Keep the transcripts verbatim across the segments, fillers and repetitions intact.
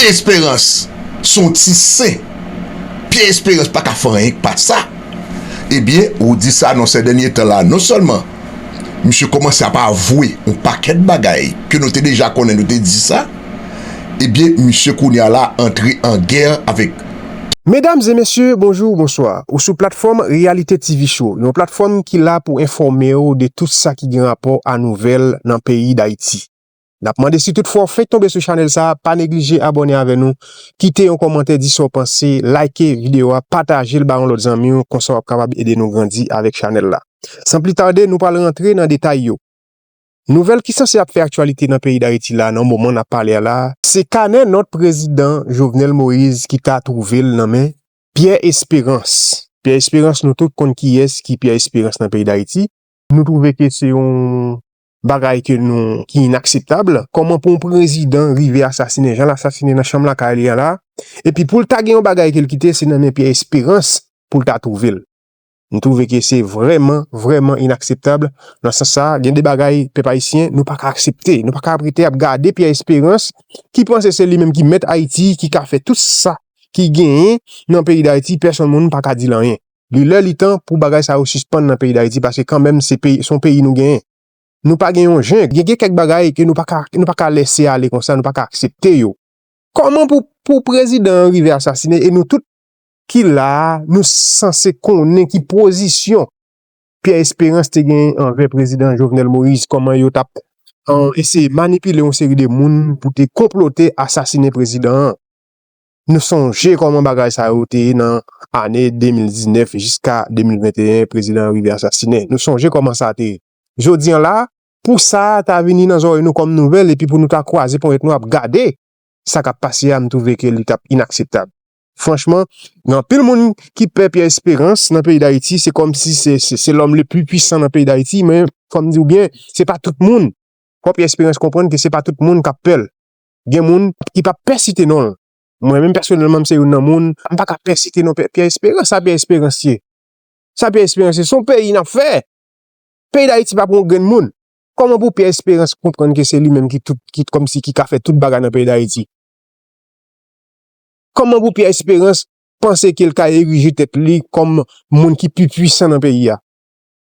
Esperans se yon ti sen. Pyè Esperans pa ka fè anyen k pa sa. Ebyen, ou di sa nan sè dènye tan la, non sèlman misye kòmanse ap avwe yon pakèt bagay ke nou te deja konnen, nou te di sa, ebyen, misye kounye a la antre an gè avèk. Medam e mesye, bonjou, bonswa. Ou sou platfòm Realite T V Show, yon platfòm ki la pou enfòme w de tout sa ki gen rapò a nouvèl nan peyi Dayiti. N ap mande si tout fwa w fenk tonbe sou chanèl sa a, pa neglije abòne avè nou, kite yon kòmantè, di sa w panse, like videyo a, pataje l ba yon lòt zanmi w, konsa w ap kapab ede nou grandi avèk chanèl la. San pli tade, nou pral rantre nan detay yo. Nouvèl ki sanse ap fè aktyalite nan peyi Dayiti la, nan moman n ap pale a la, se kanè nòt prezidan Jovenel Moïse ki ta twouve l nan men Pyè Esperans. Pyè Esperans, nou tout konn kiyès ki Pyè Esperans nan peyi Dayiti. Nou twouve ke se yon bagay ke nou, ki inakseptab. Kòman pou yon prezidan rive asasinen, jan l asasinen nan chanm lakay li a la, epi pou l ta gen yon bagay ke l kite, se nan men Pyè Esperans pou l ta twouve l. M twouve ke se vrèman, vrèman inakseptab. Nan sans sa, gen de bagay, pèp ayisyen, nou pa ka aksepte. Nou pa ka ap rete ap gade Pyè Esperans, ki panse se li menm ki mèt Ayiti, ki ka fè tout sa ki genyen nan peyi Dayiti, pèsonn moun pa ka di l anyen. Li lè, li tan pou bagay sa yo sispann nan peyi Dayiti, paske kanmenm se peyi, se yon peyi nou genyen. Nou pa gen yon jen, gen, gen kèk bagay ke nou pa ka, nou pa ka lèse ale konsa, nou pa ka aksepte yo. Kòman pou, pou prezidan an rive asasinen e nou tout ki la a, nou sanse konnen ki pozisyon Pyè Esperans te genyen anvè prezidan Jovenel Moïse, kòman yo t ap, an, eseye manipile yon seri de moun pou te konplote asasinen prezidan an. Nou sonje kòman bagay sa yo te ye nan ane de mil diznèf jiska de mil venteyen, prezidan an rive asasinen. Nou sonje kòman sa te ye. Jodi an la, pou sa a ta vini nan zòrèy nou kòm nouvèl, epi pou nou ta kwaze ponyèt nou ap gade sa k ap pase a, m twouve ke li t ap inakseptab. Franchman, gen anpil moun ki pè Pyè Esperans nan peyi Dayiti, se kòmsi se, se, se l'homme le plus puissant nan peyi Dayiti, men fò m di w byen, se pa tout moun. Fò Pyè Esperans konprann ke se pa tout moun k ap pè l. Gen moun ki p ap pè site non l. Mwen menm pèsonèlman, m se youn nan moun, m pa ka pè site non Pyè, Pyè Esperans. Sa Pyè Esperans ye? Sa Pyè Esperans ye? Se yon peyi n ap fè. Peyi Dayiti pa pou yon grenn moun. Kòman pou Pyè Esperans konprann ke se li menm ki tout, ki kòmsi ki ka fè tout bagay nan peyi Dayiti? Kòman pou Pyè Esperans panse ke l ka erije tèt li kòm moun ki pi pwisan nan peyi a?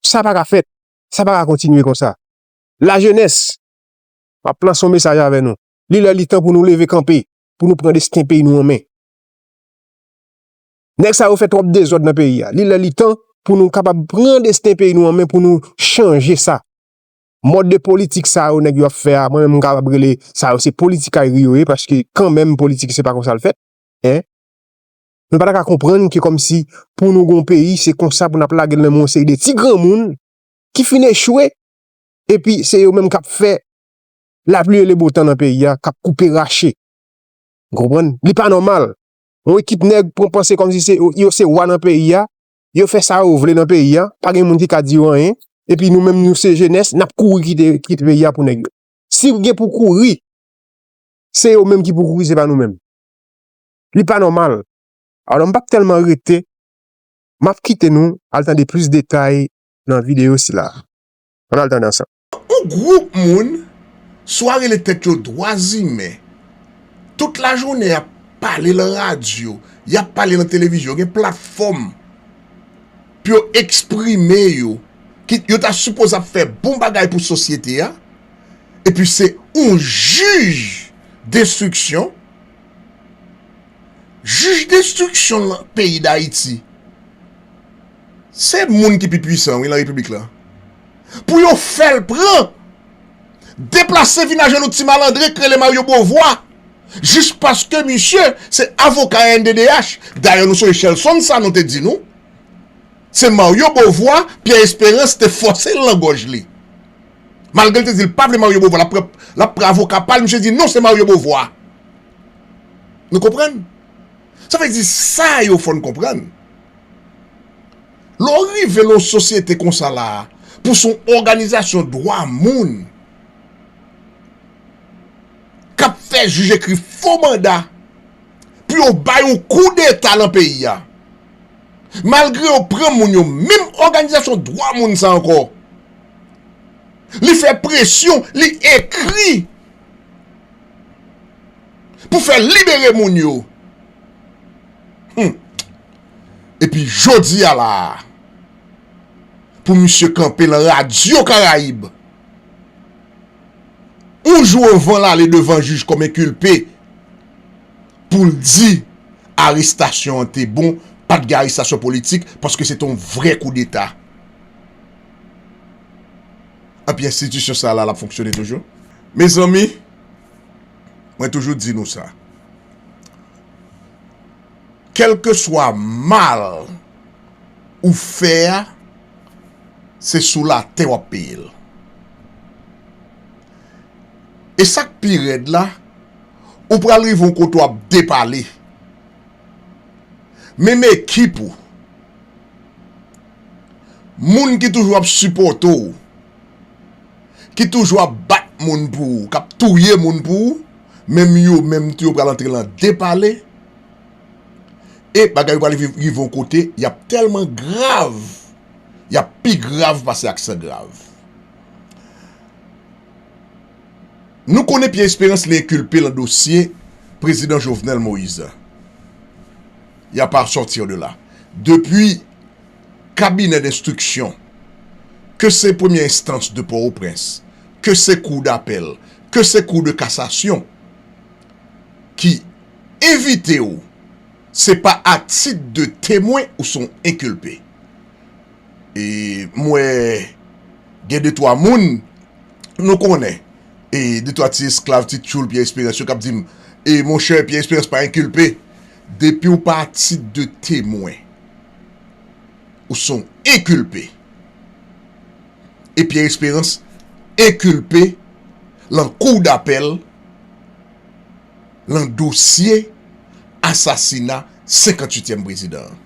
Sa pa ka fèt. Sa pa ka kontinye konsa. Lajenès, m ap lanse yon mesaj avè nou. Li lè li tan pou nou leve kanpe, pou nou pran desten peyi nou an men. Nèg sa yo fè twòp dezòd nan peyi a. Li lè li tan pou nou kapab pran desten peyi nou an men, pou nou chanje sa. Mòd de politik sa yo nèg yo ap fè a, mwen menm m kapab rele sa yo se politikayri yo ye, paske kanmenm politik se pa konsa l fèt. En? Nou pa ta ka konprann ke kòmsi pou nou gon peyi, se konsa pou n ap lage l nan men yon seri de ti granmoun ki fin echwe, epi se yo menm k ap fè lapli e le bo tan nan peyi a, k ap koupe rache. Ou konprann? Li pa nòmal. Yon ekip nèg pran panse kòmsi se, yo se wa nan peyi a, yo fè sa yo vle nan peyi a, pa gen moun ki ka di yo anyen, epi nou menm nou se jenès, n ap kouri kite, kite peyi a pou nèg yo. Si gen pou kouri, se yo menm ki pou kouri, se pa nou menm. Li pa nòmal. Alò, m p ap tèlman rete, m ap kite nou al tande plis detay nan videyo sila. Ann al tande ansanm. Yon gwoup moun, swa rele tèt yo dwa imen, tout lajounen y ap pale nan radyo, y ap pale nan televizyon, gen platfòm pou yo eksprime yo, ki, yo ta sipoze ap fè bon bagay pou sosyete a, epi se yon jij denstriksyon, jij denstriksyon nan peyi Dayiti, se moun ki pi pwisan, wi, nan repiblik la. Pou yo fè l pran, deplase vin ajenou ti malandren k rele Mario Beauvoir, jis paske misye se avoka R N D D H. Dayè, nou sonje Shelson sa nou te di nou. Se Mario Beauvoir, Pierre Espérance te fòse l nan gòj li. Malgre l te di l pa vle Mario Beauvoir, l ap pran, l ap pran avoka pa l, misye di non, se Mario Beauvoir. Nou konprann? Sa vle di sa yo fò n konprann. Lè w rive nan yon sosyete konsa la, pou se yon òganizasyon dwa moun k ap fè jij ekri fo manda pou yo bay yon koudeta nan peyi a. Malgre yo pran moun yo, menm òganizasyon dwa moun sa ankò, li fè presyon, li ekri pou fè libere moun yo. Hmm. Epi jodi a la a, pou misye kanpe lan Radyo Karayib, yon jou anvan l ale devan jij kòm enkilpe, pou l di arestasyon an te bon, pa t gen arestasyon politik, paske se te yon vrè koudeta. Anpi enstitisyon sa la, l ap fonksyone toujou. Mezanmi, mwen toujou di nou sa. Kèlkeswa mal ou fè a, se sou latè w ap peye l. E sa k pi rèd la, ou pral rive yon kote w ap depale. Menm ekip ou, moun ki toujou ap sipòte w, ki toujou ap bat moun pou ou, k ap touye moun pou ou, menm yo menm tou yo pral antre lan depale. E bagay yo pral rive, rive yon kote, y ap tèlman grav, y ap pi grav pase aksan grav. Nou konnen Pierre Espérance li enkilpe lan dosye prezidan Jovenel Moïse. Y a pas sortir de là. Depi kabinè denstriksyon, ke se premyè enstans de Pòtoprens, ke se kou dapèl, ke se kou de kasasyon, ki envite w, se pa a tit de temwen ou se yon enkilpe. E m wè gen de twa moun, nou konnen, e de twa ti esklav, ti tchoul Pierre Espérance yo k ap di m, e monchè, Pierre Espérance pa enkilpe. Depi w pa a tit de temwen, ou se yon enkilpe. E Pierre Espérance enkilpe lan kou dapèl lan dosye asasina senkantuityèm prezidan an.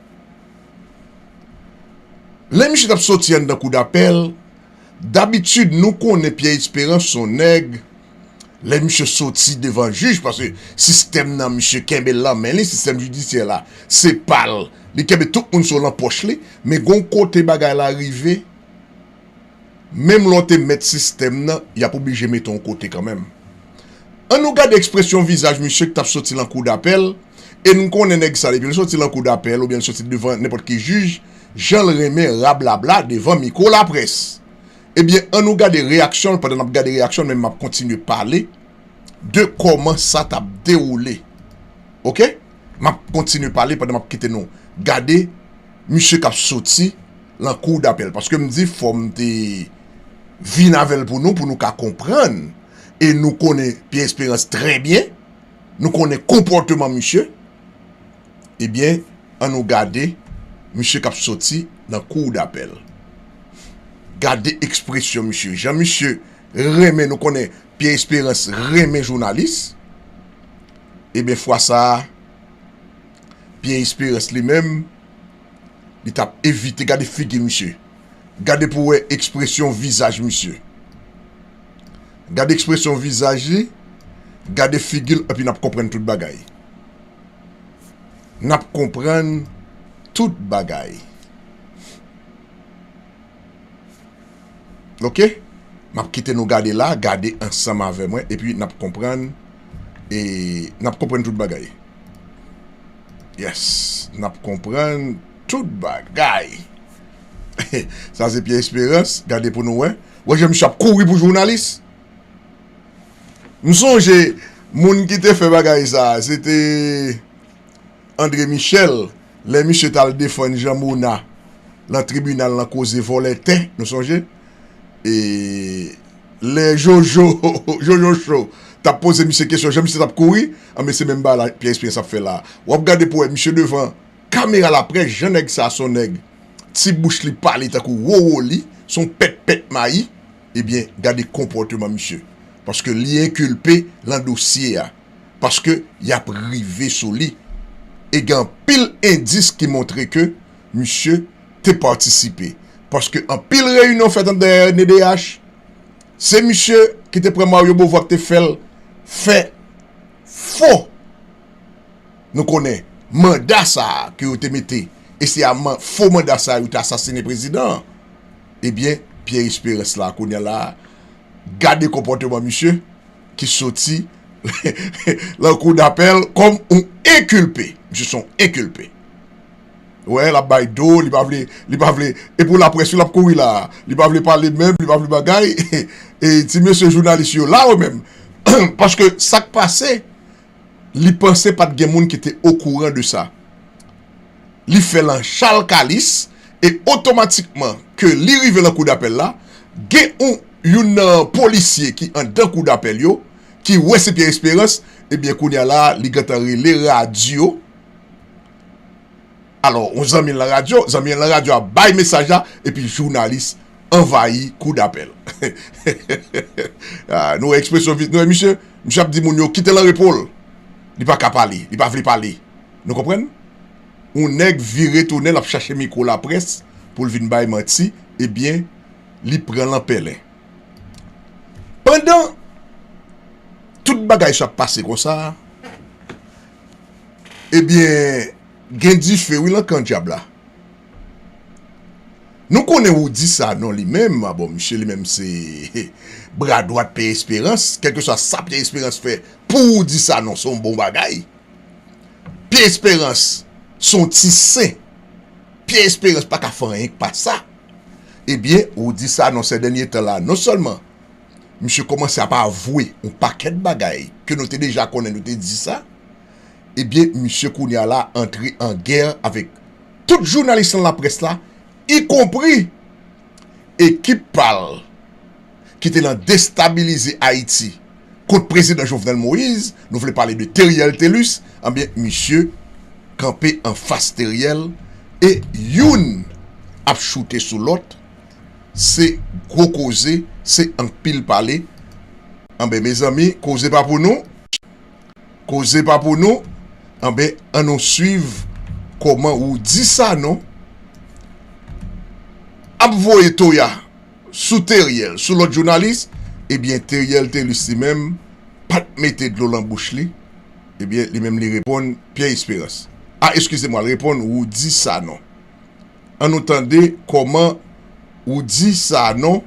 Lè misye t ap soti anndan kou dapèl, dabitid nou konnen Pierre Espérance se yon nèg, lè misye soti devan jij, paske sistèm nan misye kenbe l lan men li, sistèm jidisyè la, se pa l. Li kenbe tout moun sou lan pòch li, men gon kote bagay la rive, menm lè w te mèt sistèm nan, y ap oblije mete w yon kote kanmenm. An nou gade ekspresyon vizaj misye ki t ap soti lan kou dapèl, e n konnen nèg sa depi l soti lan kou dapèl oubyen l soti devan nenpòt ki jij, jan l renmen rablabla devan mikwo laprès. Ebyen, an nou gade reyaksyon l, pandan n ap gade reyaksyon l, men m ap kontinye pale de kòman sa t ap dewoule. Oke? M ap kontinye pale pandan m ap kite nou gade misye k ap soti lan kou dapèl. Paske m di fò m te vin avè l pou nou, pou nou ka konprann. E nou konnen Pierre Espérance trè byen. Nou konnen konpòteman misye. Ebyen, an nou gade misye k ap soti nan kou dapèl. Gade ekspresyon misye. Jan misye renmen, nou konnen Pierre Espérance renmen jounalis. Ebyen, fwa sa a, Pierre Espérance li menm, li t ap evite, gade figi misye. Gade pou w wè ekspresyon vizaj misye. Gade ekspresyon vizaj li, gade figi l, epi n ap konprann tout bagay. N ap konprann tout bagay. Oke? M ap kite nou gade la, gade ansanm avè mwen, epi n ap konprann, e n ap konprann tout bagay. Yes, n ap konprann tout bagay. Sa se Pierre Espérance, gade pou nou wè. Wè jan misye ap kouri pou jounalis. M sonje moun ki te fè bagay sa, se te André Michel, lè misye t al defann Jean Mona lan tribinal lan koze vòlè tè, nou sonje? E lè Jojo, Jojo Show t ap poze misye kesyon, jan misye t ap kouri, anben se menm bagay la Pierre Espérance ap fè la. W ap gade pou wè misye devan kamera laprès, jan nèg sa se yon nèg, ti bouch li pale tankou wowo li, se yon pèt pèt mayi, ebyen, gade konpòteman misye. Paske li enkilpe lan dosye a. Paske y ap rive sou li. E gen anpil endis ki montre ke misye te patisipe. Paske anpil reyinyon fèt anndan R N D D H. Se misye ki te pran Mario Beauvoir ki te fè l fè fo. Nou konnen manda sa a ke yo te mete, e se a man-, fo manda sa a yo te asasinen prezidan an. Ebyen, Pierre Espérance la, kounye a la, gade konpòteman misye ki soti Lan kou dapèl kòm yon enkilpe. Misye se yon enkilpe. Wè, l ap bay do, li pa vle, li pa vle. E pou laprès, wi, l ap kouri la. Li pa vle pale menm, li pa vle bagay. E ti mesye jounalis yo la, yo menm. Paske sa k pase, li panse pa t gen moun ki te okouran de sa. Li fè l an chal kalis, e otomatikman ke li rive lan kou dapèl la, gen yon, youn nan polisye ki anndan kou dapèl yo, ki wè se Pierre Espérance, ebyen, kounye a la, li gentan rele radyo. Alò, yon zanmi l lan radyo, zanmi l lan radyo a bay mesaj la, epi jounalis anvayi kou dapèl. Ah, nou wè ekspresyon vi-, nou wè misye, misye ap di moun yo kite l an repo l. Li pa ka pale, li pa vle pale. Nou konprann? Yon nèg vire tounen, l ap chache mikwo laprès pou l vin bay manti, ebyen, li pran l an pèlen. Pandan tout bagay sa ap pase konsa, ebyen, gen dife, wi, lan kan dyab la. Nou konnen Roudy Sanon li menm, ah bon, misye li menm se bra dwat Pierre Espérance, kèlkeswa sa Pierre Espérance fè pou Roudy Sanon, se yon bon bagay. Pierre Espérance se yon ti sen. Pierre Espérance pa ka fè anyen k pa sa. Ebyen, Roudy Sanon, sè dènye tan la, non sèlman misye kòmanse ap avwe yon pakèt bagay ke nou te deja konnen, nou te di sa. Ebyen, misye kounye a la antre an gè avèk tout jounalis lan laprès la, ikonpri ekip pa l ki te lan destabilize Ayiti kont prezidan Jovenel Moïse, nou vle pale de Theriel Thelus, anbyen, misye kanpe anfas Theriel e youn ap choute sou lòt, se gwo koze, se anpil pale. Anben, mezanmi, koze pa pou nou. Koze pa pou nou. Anben, ann nou swiv kòman Roudy Sanon ap voye toya sou Theriel, sou lòt jounalis. Ebyen, Theriel Thelus li menm pa t mete dlo lan bouch li. Ebyen, li menm li reponn Pierre Espérance. A, eskize mwa, l reponn Roudy Sanon. Ann nou tande kòman Roudy Sanon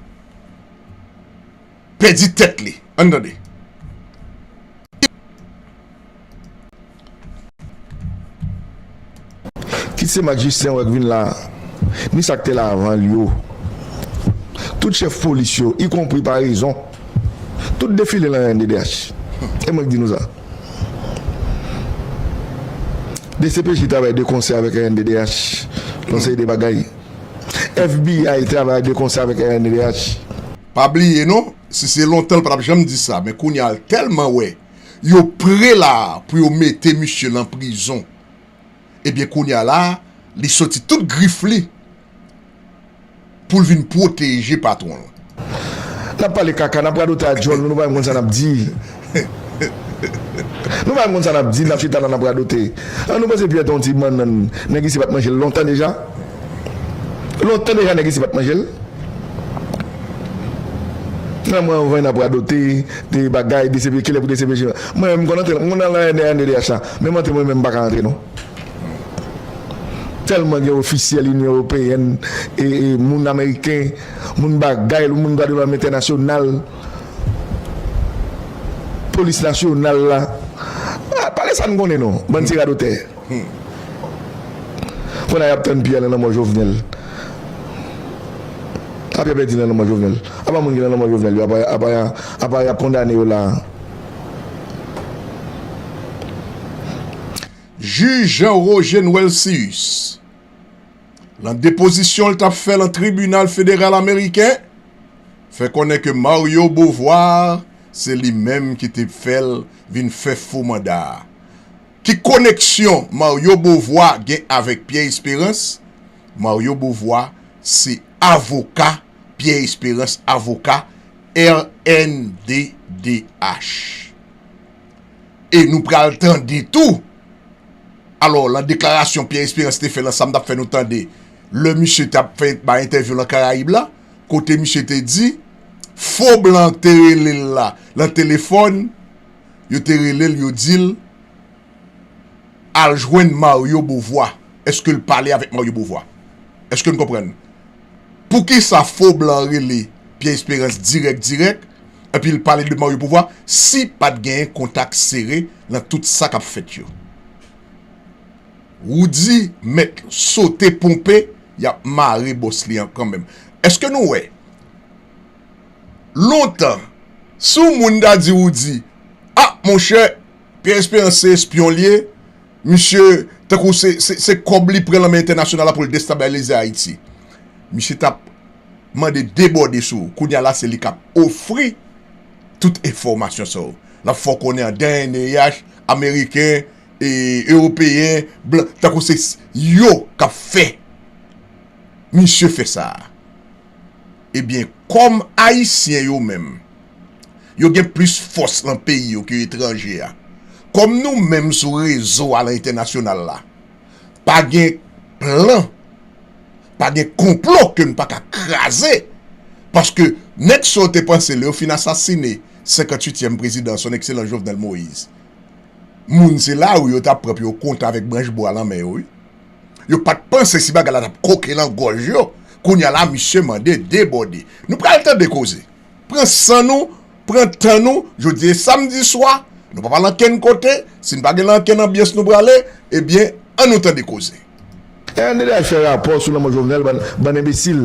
pèdi tèt li. Ann tande. Kit se Marc Justin wè k vin la, ni sa k te la avan l yo. Tout chèf polis yo, ikonpri pa rezon, tout defile lan R N D D H. E mwen k di nou sa. D C P J travay de konsè avèk R N D D H lan seri de bagay. F B I travay de konsè avèk R N D D H. Pa bliye non, si se lontan l pa t ap janm di sa, men kounye a l tèlman wè yo pre la pou yo mete misye lan prizon. Ebyen, kounye a la, li soti tout grif li pou l vin pwoteje patwon l. N ap pale kaka, n ap radote a djòl nou, nou pa menm konn sa n ap di. Nou pa menm konn sa n ap di, n ap chita la, n ap radote. An, nou panse Pyè te yon ti bannann, nèg isi pa t manje l lontan deja? Lontan deja nèg isi pa t manje l. Nan mwen anvan n ap radote de bagay, de C P J, kilè pou de C P J. Mwen menm, m konn antre, m konn al nan R N D D H la. Menm antre, mwen menm, m pa ka antre, non. Tèlman gen ofisyèl Inyon Ewopeyèn, e, e, moun ameriken, moun bagay, moun dwa de lòm entènasyonal, polis nasyonal la. Ah, pa gen sa n konnen non, bann ti radotè. Kounye a y ap tann Pyè nan lanmò Jovenel. A Pyè pèdi nan lanmò Jovenel. Apa moun ki nan lanmò Jovenel yo, apa, apa, apa y ap kondane yo la a. Jij Jean Roger Noël Cius, lan depozisyon l t ap fè lan tribinal federal ameriken, fè konnen ke Mario Beauvoir se li menm ki te fè l vin fè fo manda a. Ki koneksyon Mario Beauvoir gen avèk Pierre Espérance? Mario Beauvoir se avoka Pierre Espérance, avoka R N D D H. E nou pral tande tou. Alò, lan deklarasyon Pierre Espérance te fè lan sa m t ap fè nou tande, lè misye t ap fè bay entèvyou lan Karayib la, kote misye te di, fo blan te rele l la, lan telefòn, yo te rele l, yo di l, al jwenn Mario Beauvoir. Èske l pale avèk Mario Beauvoir? Èske n konprann? Poukisa fo blan rele Pierre Espérance dirèk, dirèk, Epi l pale de Mario Pouvwa, si pa t genyen kontak sere nan tout sa k ap fèt yo. Roody mèt sote ponpe, y ap mare bòs li an kanmenm. Èske nou wè? Lontan, si yon moun ta di Roody, a, monchè, Pierre Espérance se espyon l ye, misye, tankou se, se, se kòb li pran nan men entènasyonal la pou l destabilize Ayiti. Misye t ap mande debòde sou ou. Kounye a la, se li k ap ofri tout enfòmasyon sa yo. L ap fè w konnen andan N D H, ameriken, e, ewopeyen, blan, tankou se s-, yo k ap fè misye fè sa a. Ebyen, kòm Ayisyen yo menm, yo gen plis fòs nan peyi yo ke etranje a. Kòm nou menm sou rezo a lan entènasyonal la, pa gen plan, pa gen konplo ke n pa ka kraze. Paske nèg sa yo te panse lè yo fin asasine senkantuityèm prezidan, Son Ekselans Jovenel Moïse, moun se lari yo t ap pran pou yo kontan avèk branch bwa lan men yo, wi. Yo pa t panse si bagay la t ap koke lan gòj yo. Kounye a la, misye mande debòde. Nou pral tande koze. Pran san nou, pran tan nou, jodi e samdi swa, nou pa pral ankenn kote, si n pa gen ankenn anbyans nou prale, ebyen, ann nou tande koze. R N D D H fè rapò sou lanmò Jovenel, bann, bann enbesil.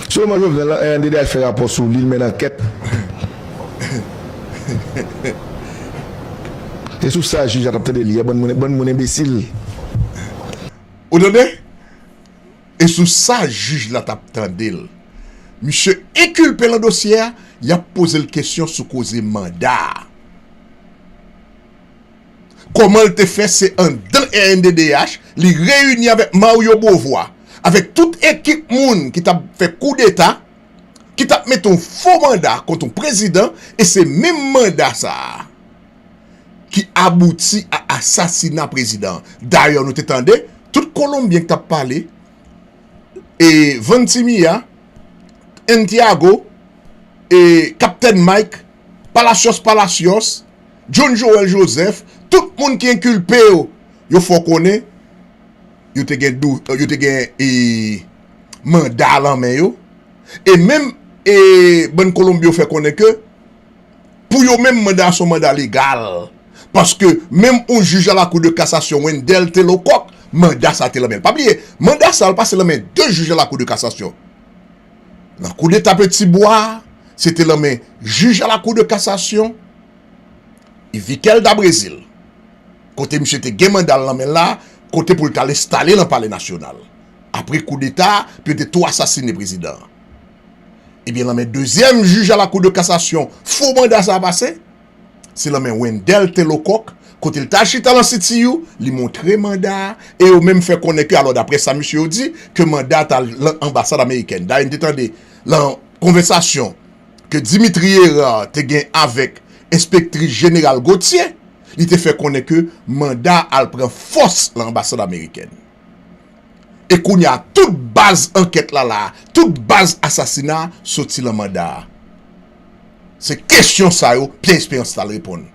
Sou lanmò Jovenel la, R N D D H fè rapò sou li, l mennen ankèt. E sou sa jij la t ap tande li a, bann moun, bann moun enbesil. Ou tande? E sou sa jij la t ap tande l. Misye enkilpe lan dosye a, y ap poze l kesyon sou koze manda a. Kòman l te fè se anndan R N D D H, li reyini avèk Mario Beauvoir, avèk tout ekip moun ki t ap fè koudeta, ki t ap mete yon fo manda kont yon prezidan, e se menm manda sa a ki abouti a asasina prezidan an. Dayè, nou te tande tout Kolonbyen ki t ap pale, e Vantimia, Antiago, e Kaptèn Mike, Palacios Palacios, John Joel Joseph, tout moun ki enkilpe yo, yo fè w konnen yo te gen dou-, yo te gen, e, manda lan men yo. E menm, e, bann Kolonbyen yo fè konnen ke pou yo menm, manda a se yon manda legal. Paske menm yon jij a la Cour de cassation, Wendell Thelocock, manda sa te lan men l. Pa bliye, manda sa a pase lan men de jij a la Cour de cassation. Nan koudeta Petibwa, se te lan men jij a la Cour de cassation, Yviquel da Brésil, kote misye te gen manda l lan men l la, kote pou l t al enstale lan Palè Nasyonal. Apre koudeta, pou yo te tou asasine prezidan an. Ebyen, lan men dezyèm jij a la Cour de cassation, fo manda sa a pase, se lan men Wendell Thelocock, kote l t al chita lan C T U, li montre manda a, e yo menm fè konnen ke, alò, daprè sa misye yo di, ke manda a t al lan anbasad amerikèn. Dayè, n te tande lan konvèsasyon ke Dimitri Hérard te gen avèk enspektris jeneral Gauthier, li te fè konnen ke manda a al pran fòs lan anbasad amerikèn. E kounye a, tout baz ankèt la la, tout baz asasina soti lan manda a. Se kesyon sa yo Pierre Espérance t al reponn.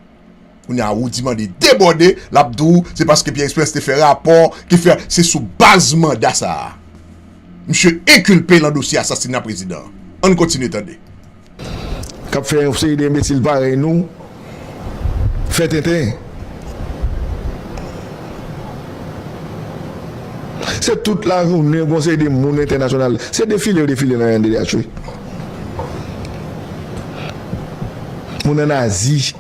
Kounye a, Roody mande debòde, l ap di w se paske Pierre Espérance te fè rapò ki fè, se sou baz manda sa a. Misye enkilpe lan dosye asasina prezidan an. Ann kontinye tande. K ap fè yon seri de enbesil parèy nou fè tenten. Se tout lajounen, gon seri de moun entènasyonal. Se defile yo defile nan R N D D H, wi. Moun ann Azi,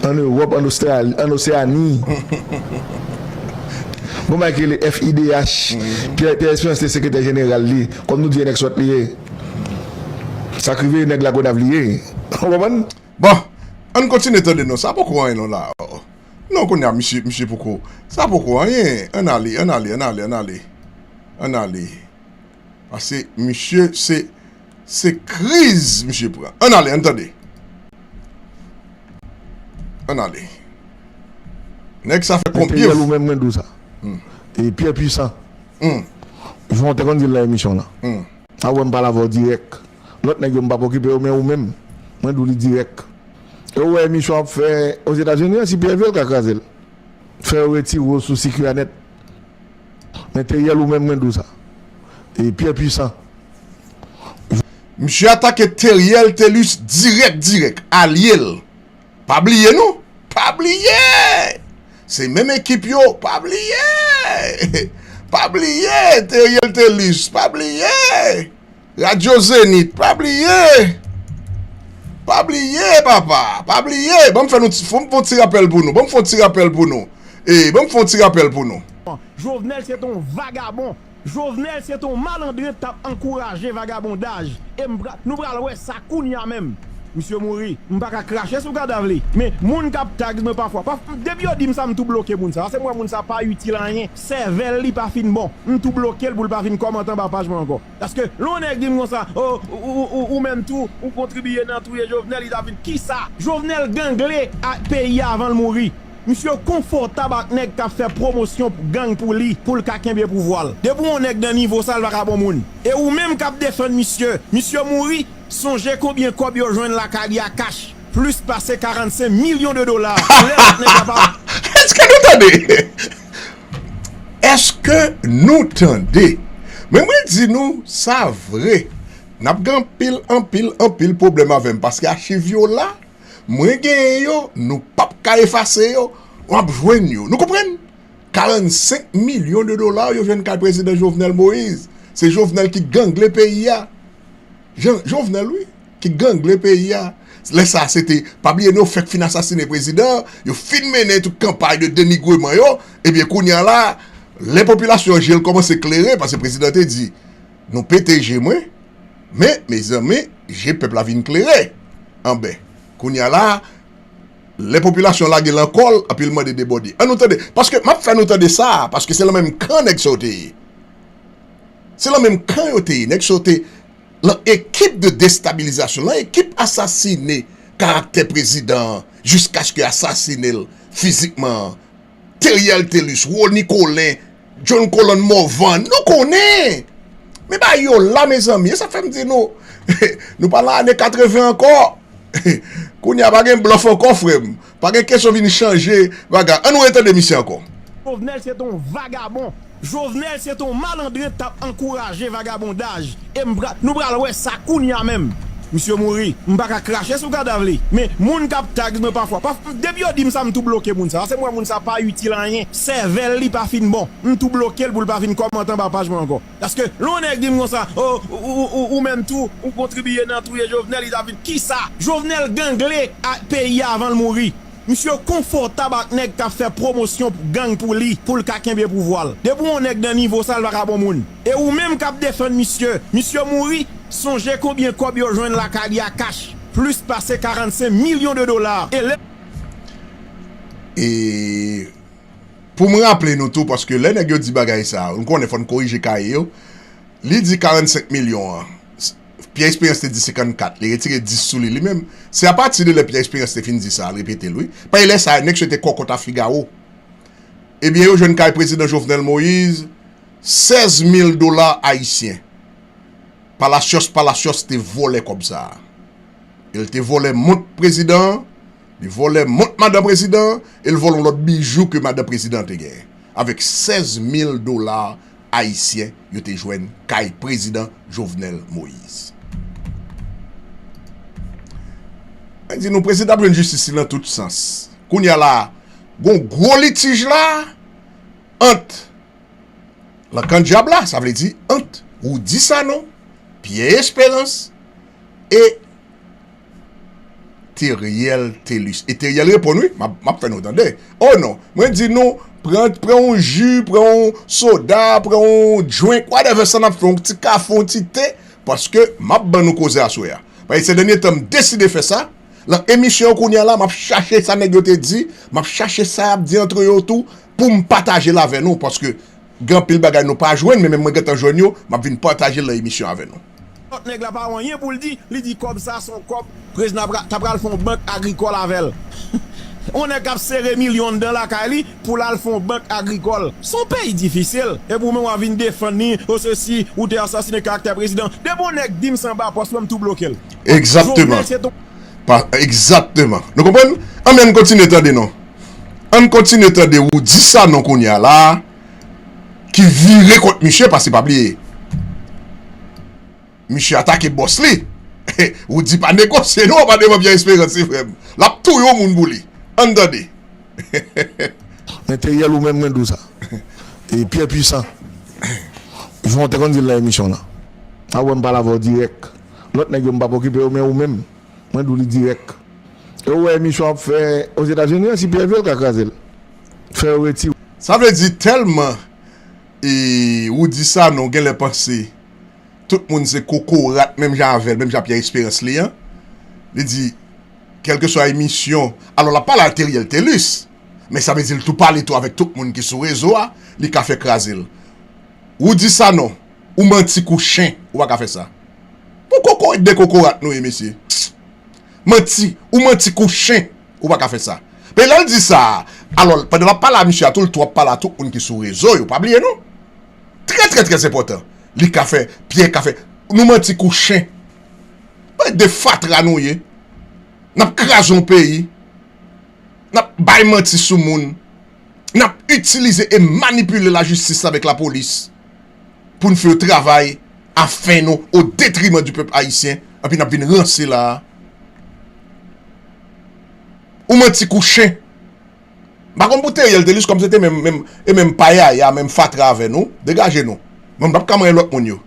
ann Ewòp, ann Ostrali, ann Oseani. Gon bagay ki rele F I D H. Pierre, Pierre Espérance te sekretè jeneral li. Kòm nou di, e nèg sòt li ye. Sa k rive nèg Lagonav li ye. Ou konprann? Bon, ann kontinye tande non. Sa poko anyen non la. Non, kounye a, misye, misye poko. Sa poko anyen. Ann ale, ann ale, ann ale, ann ale. Ann ale. Paske misye, se, se kriz misye pran. Ann ale, ann tande. Ann ale. Nèg sa fè konpye. Ou menm, mwen di w sa. E Pierre Puissant. Jan w te konn di l nan emisyon lan. A wè m pale avè w dirèk. Lòt nèg yo m p ap okipe yo, men ou menm, mwen di w li dirèk. E ou wè emisyon w ap fè Ozetazini an, si Pierre vle l ka kraze l. Fè yo retire w sou sikila nèt. Men Teriel, ou menm, mwen di w sa. E Pierre Puissant. Misye atake Theriel Thelus dirèk dirèk, alye l. Pa bliye non. Pa bliye. Se menm ekip yo. Pa bliye. Pa bliye Theriel Thelus. Pa bliye. Radyo Zenith. Pa bliye. Pa bliye papa. Pa bliye. Ban m fè nou ti, fò m fè yon ti rapèl pou nou. Ban m fè yon ti rapèl pou nou. E ban m fè yon ti rapèl pou nou. Jovenel se t on vagabon. Jovenel se t on malandren k t ap ankouraje vagabondaj. E m pra, nou pral wè sa kounya menm. Misye mouri. M pa ka krache sou kadav li. Men moun k ap tag mwen pafwa. Paf, depi yo di m sa, m tou bloke moun sa. Paske m wè moun sa pa itil anyen. Sèvèl li pa fin bon. M tou bloke l pou l pa vin kòmante anba paj mwen ankò. Paske lè yon nèg di m konsa, o, ou, ou, ou, ou menm tou, ou kontribiye nan touye Jovenel, li ta vin. Kisa? Jovenel gangle ak peyi a avan l mouri. Misye konfòtab ak nèg k ap fè pwomosyon gang pou li, pou l ka kenbe pouvwa l. Depi yon nèg nan nivo sa, l pa ka bon moun. E ou menm k ap defann misye, misye mouri, sonje konbyen kòb yo jwenn lakay li a kach, plis pase karannsenk milyon de dola. Lè lòt nèg la pa. Èske nou tande? Èske nou tande? Men mwen di nou, sa vre. N ap gen anpil, anpil, anpil pwoblèm avè m, paske achiv yo la, mwen genyen yo, nou p ap ka efase yo, w ap jwenn yo. Nou konprann? Karannsenk milyon de dola yo jwenn kay prezidan Jovenel Moïse. Se Jovenel ki gangle peyi a. Jovenel, wi, ki gangle peyi a. Lè sa a, se te, pa bliye non, yo fèk fin asasinen prezidan, yo fin mennen tout kanpay de denigreman yo, ebyen kounye a la, lè popilasyon an je l kòmanse klere, paske prezidan te di, nou pete je mwen, men, mezanmi, je pèp la vin klere. Anben, kounye a la, lè popilasyon lage l an kò l, anpil mande debòde. Ann nou tande, paske m ap fè nou tande sa, paske se lan menm kan nèg sa yo te ye. Se lan menm kan yo te ye. Nèg sa yo te lan ekip de destabilizasyon, lan ekip asasine karaktè prezidan an, jiskaske asasine l fizikman an. Theriel Thelus, Rony Colin, John Colin Morvan, nou konnen. Men bagay yo la, mezanmi, e sa fè m di nou, nou pa lan ane katreven ankò. Kounye a pa gen blòf ankò, frè m. Pa gen kesyon vin chanje bagay. Ann nou retande misye ankò. Jovenel se t on vagabon. Jovenel se t on malandren k t ap ankouraje vagabondaj. E m pra, nou pral wè sa kounya menm. Misye mouri. M pa ka krache sou kadav li. Men moun k ap tag mwen pafwa. Paf, depi yo di m sa, m tou bloke moun sa. Paske m wè moun sa pa itil anyen. Sèvèl li pa fin bon. M tou bloke l pou l pa vin kòmante anba paj mwen ankò. Paske lè yon nèg di m konsa, o, ou, ou, ou, ou menm tou, ou kontribiye nan touye Jovenel, li ta vin. Kisa? Jovenel gangle ak peyi a avan l mouri. Misye konfòtab ak nèg k ap fè pwomosyon gang pou li, pou l ka kenbe pouvwa l. Depi yon nèg nan nivo sa, l pa ka bon moun. E ou menm k ap defann misye, misye mouri, sonje konbyen kòb yo jwenn lakay li a kach, plis pase karannsenk milyon de dola. E lè. E pou m raple nou tou, paske lè nèg yo di bagay sa, nou konnen fò n korije kaye yo, li di karannsenk milyon an. Pierre Espérance te di senkannkat, li retire dis sou li, li menm. Se apati de lè Pierre Espérance te fin di sa, l repete l, wi. Paske lè sa a, nèg yo te kòkòt a Figaro. Ebyen, yo jwenn kay prezidan Jovenel Moïse, sèz mil dola ayisyen. Palacios, Palacios te vòlè kòb sa a. E l te vòlè mont prezidan an, li vòlè mont madan prezidan an, e l vòlè yon lòt bijou ke madan prezidan an te genyen. Avèk sèz mil dola ayisyen yo te jwenn kay prezidan Jovenel Moïse. Mwen di nou, prezidan ap jwenn jistis li nan tout sans. Kounye a la, gon gwo litij la ant lan kan dyab la, sa vle di ant Roudy Sanon, Pierre Espérance e Theriel Thelus. E Theriel reponn, wi, m ap, m ap fè nou tande. O non, mwen di nou, pran, pran yon ji, pran yon soda, pran yon drink, whatever sa n ap fè, yon ti kafe, yon ti te, paske m ap ban nou koze aswè a. Paske sè dènye tan m deside fè sa, lan emisyon yo kounye a la, m ap chache sa nèg yo te di, m ap chache sa y ap di antre yo tou, pou m pataje l avè nou, paske gen anpil bagay nou pa jwenn, men menm mwen gentan jwenn yo, m ap vin pataje l lan emisyon avè nou. Lòt nèg la pa gen anyen pou l di, li di kòb sa se yon kòb, prezidan ta pral fè yon bank agrikòl avè l. Yon nèg k ap sere milyon anndan lakay li pou l al fè yon bank agrikòl. Se yon peyi difisil. Epi ou menm w a vin defann li, o sesi, ou te asasinen karaktè prezidan. Depi yon nèg di m sa anba pòs mwen, m tou bloke l. Egzakteman. Egzakteman. Nou konprann? Anben, ann kontinye tande non. Ann kontinye tande Roudy Sanon kounye a la, ki vire kont misye, paske pa bliye, Misye atake bòs li. Ou di pa negosye non, pa devan Pierre Espérance, se frè m. L ap touye yon moun pou li. Ann tande. Men Teriel ou menm mwen di w sa. E Pierre Puissant. Jan w te konn di l nan emisyon w lan. A wè m pale avè w dirèk. Lòt nèg yo m p ap okipe yo, men ou menm, mwen di w li dirèk. E ou wè emisyon w ap fè Ozetazini an, si Pierre vle l ka kraze l. Fè yo retire. Sa vle di tèlman e Roudy Sanon genlè panse tout moun se kokorat menm jan avè l, menm jan Pierre Espérance li an. Li di, kèlkeswa emisyon, alò l ap pale a Teriel Thelus, men sa vle di l tou pale tou avèk tout moun ki sou rezo a, li ka fè kraze l. Roudy Sanon, ou manti kou chen, ou pa ka fè sa. Pou kokorat de kokorat nou ye, mesye. Manti, ou manti kou chen, ou pa ka fè sa. Men lè l di sa, alò, pandan l ap pale a misye a tou, l tou ap pale a tout moun ki sou rezo yo, pa bliye non. Trè, trè, trè enpòtan. Li ka fè, Pierre ka fè. Nou manti kou chen. Bann de fatra nou ye. N ap kraze yon peyi. N ap bay manti sou moun. N ap itilize e manipile lajistis avèk lapolis pou n fè yo travay a fen nou, o detriman di pèp ayisyen, anpi n ap vin ranse la a. Ou manti kou chen. M pa konn pou Teriel Thelus kòm se te menm, menm, e menm payaya, menm fatra avè nou, degaje nou. Mwen m p ap ka manyen lòt moun yo.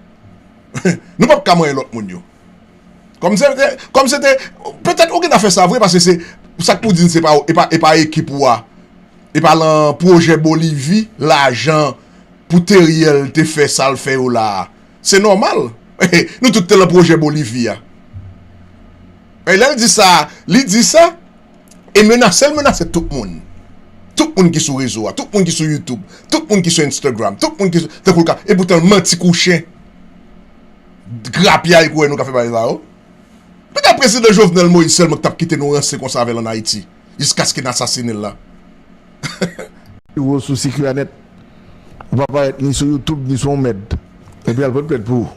Nou p ap ka manyen lòt moun yo. Kòm se te, kòm se te, petèt ou gentan fè sa vre, paske se, sa k pou di n se pa, e pa, e pa ekip ou a, e pa lan pwojè Bolivi, lajan pou Teriel te fè sa l fè yo la a. Se nòmal. Nou tout te lan pwojè Bolivi a. E lè l di sa, li di sa, e menase l menase tout moun. Tout moun ki sou rezo a, tout moun ki sou YouTube, tout moun ki sou Instagram, tout moun ki sou, tankou l ka, e poutan l manti kou chen. Grapyay kou wè nou ka fè bagay sa yo. Petèt prezidan Jovenel Moïse sèlman ki t ap kite nou ranse konsa avè l ann Ayiti, jiskaske n asasinen l la. Pi wo sou Sikiryanèt. Ou pa parèt ni sou YouTube, ni sou yon mèd. Epi al pot plent pou ou.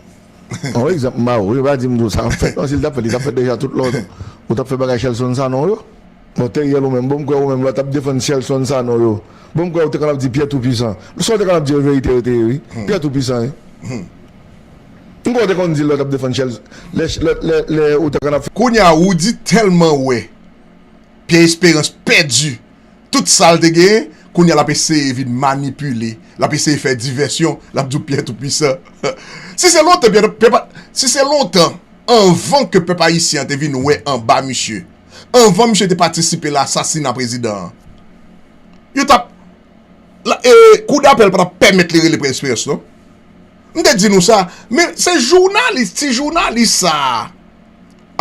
Yon egzanp m ba ou, yo pa di m tou sa ap fèt. Non, si l t ap fèt, li t ap fèt deja tout lè ou t ap fè bagay Shelson Sanon yo. Bon, Teriel ou menm, bon, m kwè ou menm lè w t ap defann Shelson Sanon yo. Bon, m kwè ou te konn ap di Pierre Toupwisan. Sa w te konn ap di yo verite yo te ye, wi. Pierre Toupwisan, wi. M kwè ou te konn di l lè w t ap defann Shelson, lè, lè, lè, lè ou te konn ap fè. Kounye a, Roudy tèlman wè Pierre Espérance pèdi tout sa l te genyen, kounye a l ap eseye vin manipile, l ap eseye fè divèsyon, l ap di w Pierre Toupwisan. Si se lontan, Pierre, Pierre pa, si se lontan, anvan ke pèp ayisyen an te vin wè anba misye, anvan misye te patisipe la asasina prezidan an, yo t ap, la, e, kou dapèl pa t ap pèmèt li rele Pierre Espérance, non. M te di nou sa, men se jounalis, ti jounalis sa a.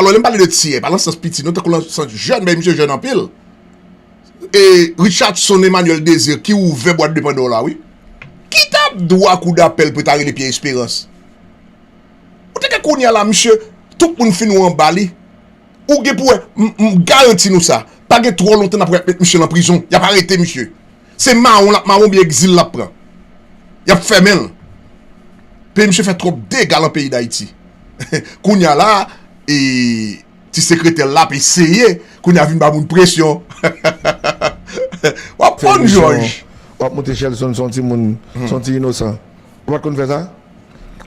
Alò, lè m pale de ti, e pa lan sans piti, non, tankou lan sans jèn, men misye jèn anpil. E Richardson Emmanuel Désir ki ouvè bwat de Pandora, wi. Ki t ap dwa kou dapèl pou ta rele Pierre Espérance? Ou teke kounye a la, misye, tout moun fin ou anba li. Ou gen pou wè, m, m garanti nou sa. Pa gen twò lontan n ap wè y ap met misye lan prizon. Y ap arete misye. Se mawon l ap mawon oubyen egzil l ap pran. Y ap fèmen l. Peyi misye fè twòp dega lan peyi Dayiti. Kounye a la, e, ti sekretè l la ap eseye. Kounye a vin ba moun presyon. W ap konn, Jòj. W ap monte Shelson, se yon timoun, se yon ti inosan. Ou pa t konn fè sa?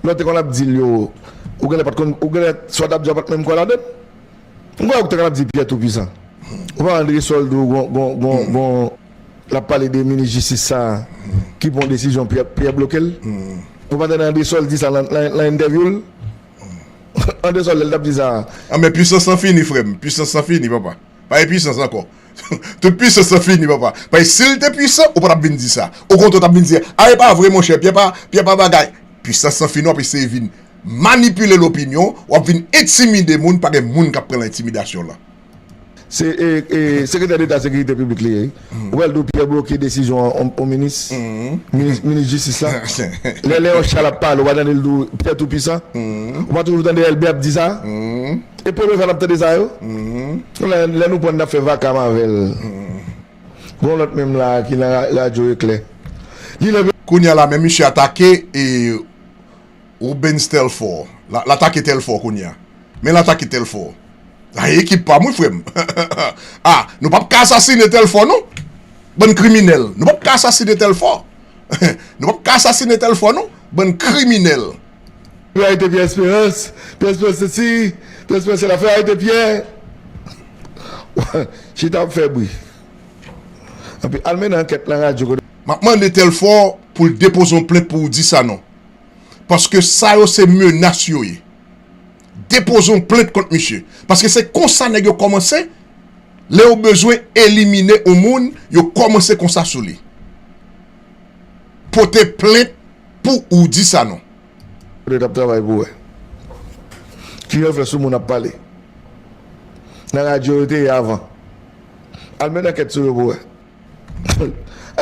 Lè w te konn ap di l yo, ou genlè pa t konn, ou genlè, sa w t ap di a pa t menm kwè ladan l. M kwè ou te konn ap di Pierre Toupwisan. Ou pa André Sol di w gon, gon, gon, gon, l ap pale de minis jistis sa a, ki pran yon desizyon, Pierre, Pierre bloke l. Ou pa tande André Sol di sa lan, lan, lan entèvyou l? André Sol, lè l t ap di sa a. A, men pwisans lan fini, frè m. Pwisans lan fini, papa. Pa gen pwisans ankò. Tout pwisans lan fini, papa. Paske si l te pwisan, ou pa t ap vin di sa. Okontrè, w t ap vin di, a, e pa vre, monchè, Pyè pa, Pyè pa bagay. Pwisans lan fini, w ap eseye vin manipile lopinyon, w ap vin entimide moun, pa gen moun k ap pran nan entimidasyon lan. Se, e, e, Sekretè Deta Sekirite Piblik li ye, wi. Ou wè l di w Pyè bloke desizyon yon, yon minis, minis, minis jistis la. Lè Léon Charles ap pale, ou pa tande l di w Pyè tou pwisan. Ou pa toujou tande Elbè ap di sa. E premye fwa n ap tande sa yo. Lè, lè nou pran n ap fè vakam avè l. Gon lòt menm la ki nan ra-, radyo Eklè. Li nan. Kounye a la, men misye atake e Rubens Telfort. L a, l atake Telfort kounye a. Men l atake Telfort. A, ekip pa m wi, frè m. A, nou p ap ka asasine Telfort non. Bann kriminèl. Nou p ap ka asasine Telfort. Nou p ap ka asasine Telfort non. Bann kriminèl. Fè arete Pyè Esperans, Pyè Esperans se si, Pyè Esperans se la, fè arete Pyè. Chita ap fè bri. Anpi al mennen ankèt nan radyo kote. M ap mande Telfort pou l depoze yon plent pou Roody Sanon. Paske sa yo se menas yo ye. Depoze yon plent kont misye. Paske se konsa nèg yo kòmanse. Lè yo bezwen elimine yon moun, yo kòmanse konsa sou li. Pote plent pou Roody Sanon. Yo t ap travay pou wè. Kijan yo fè sou moun ap pale. Nan radyo yo te ye avan. Al mennen ankèt sou yo pou wè.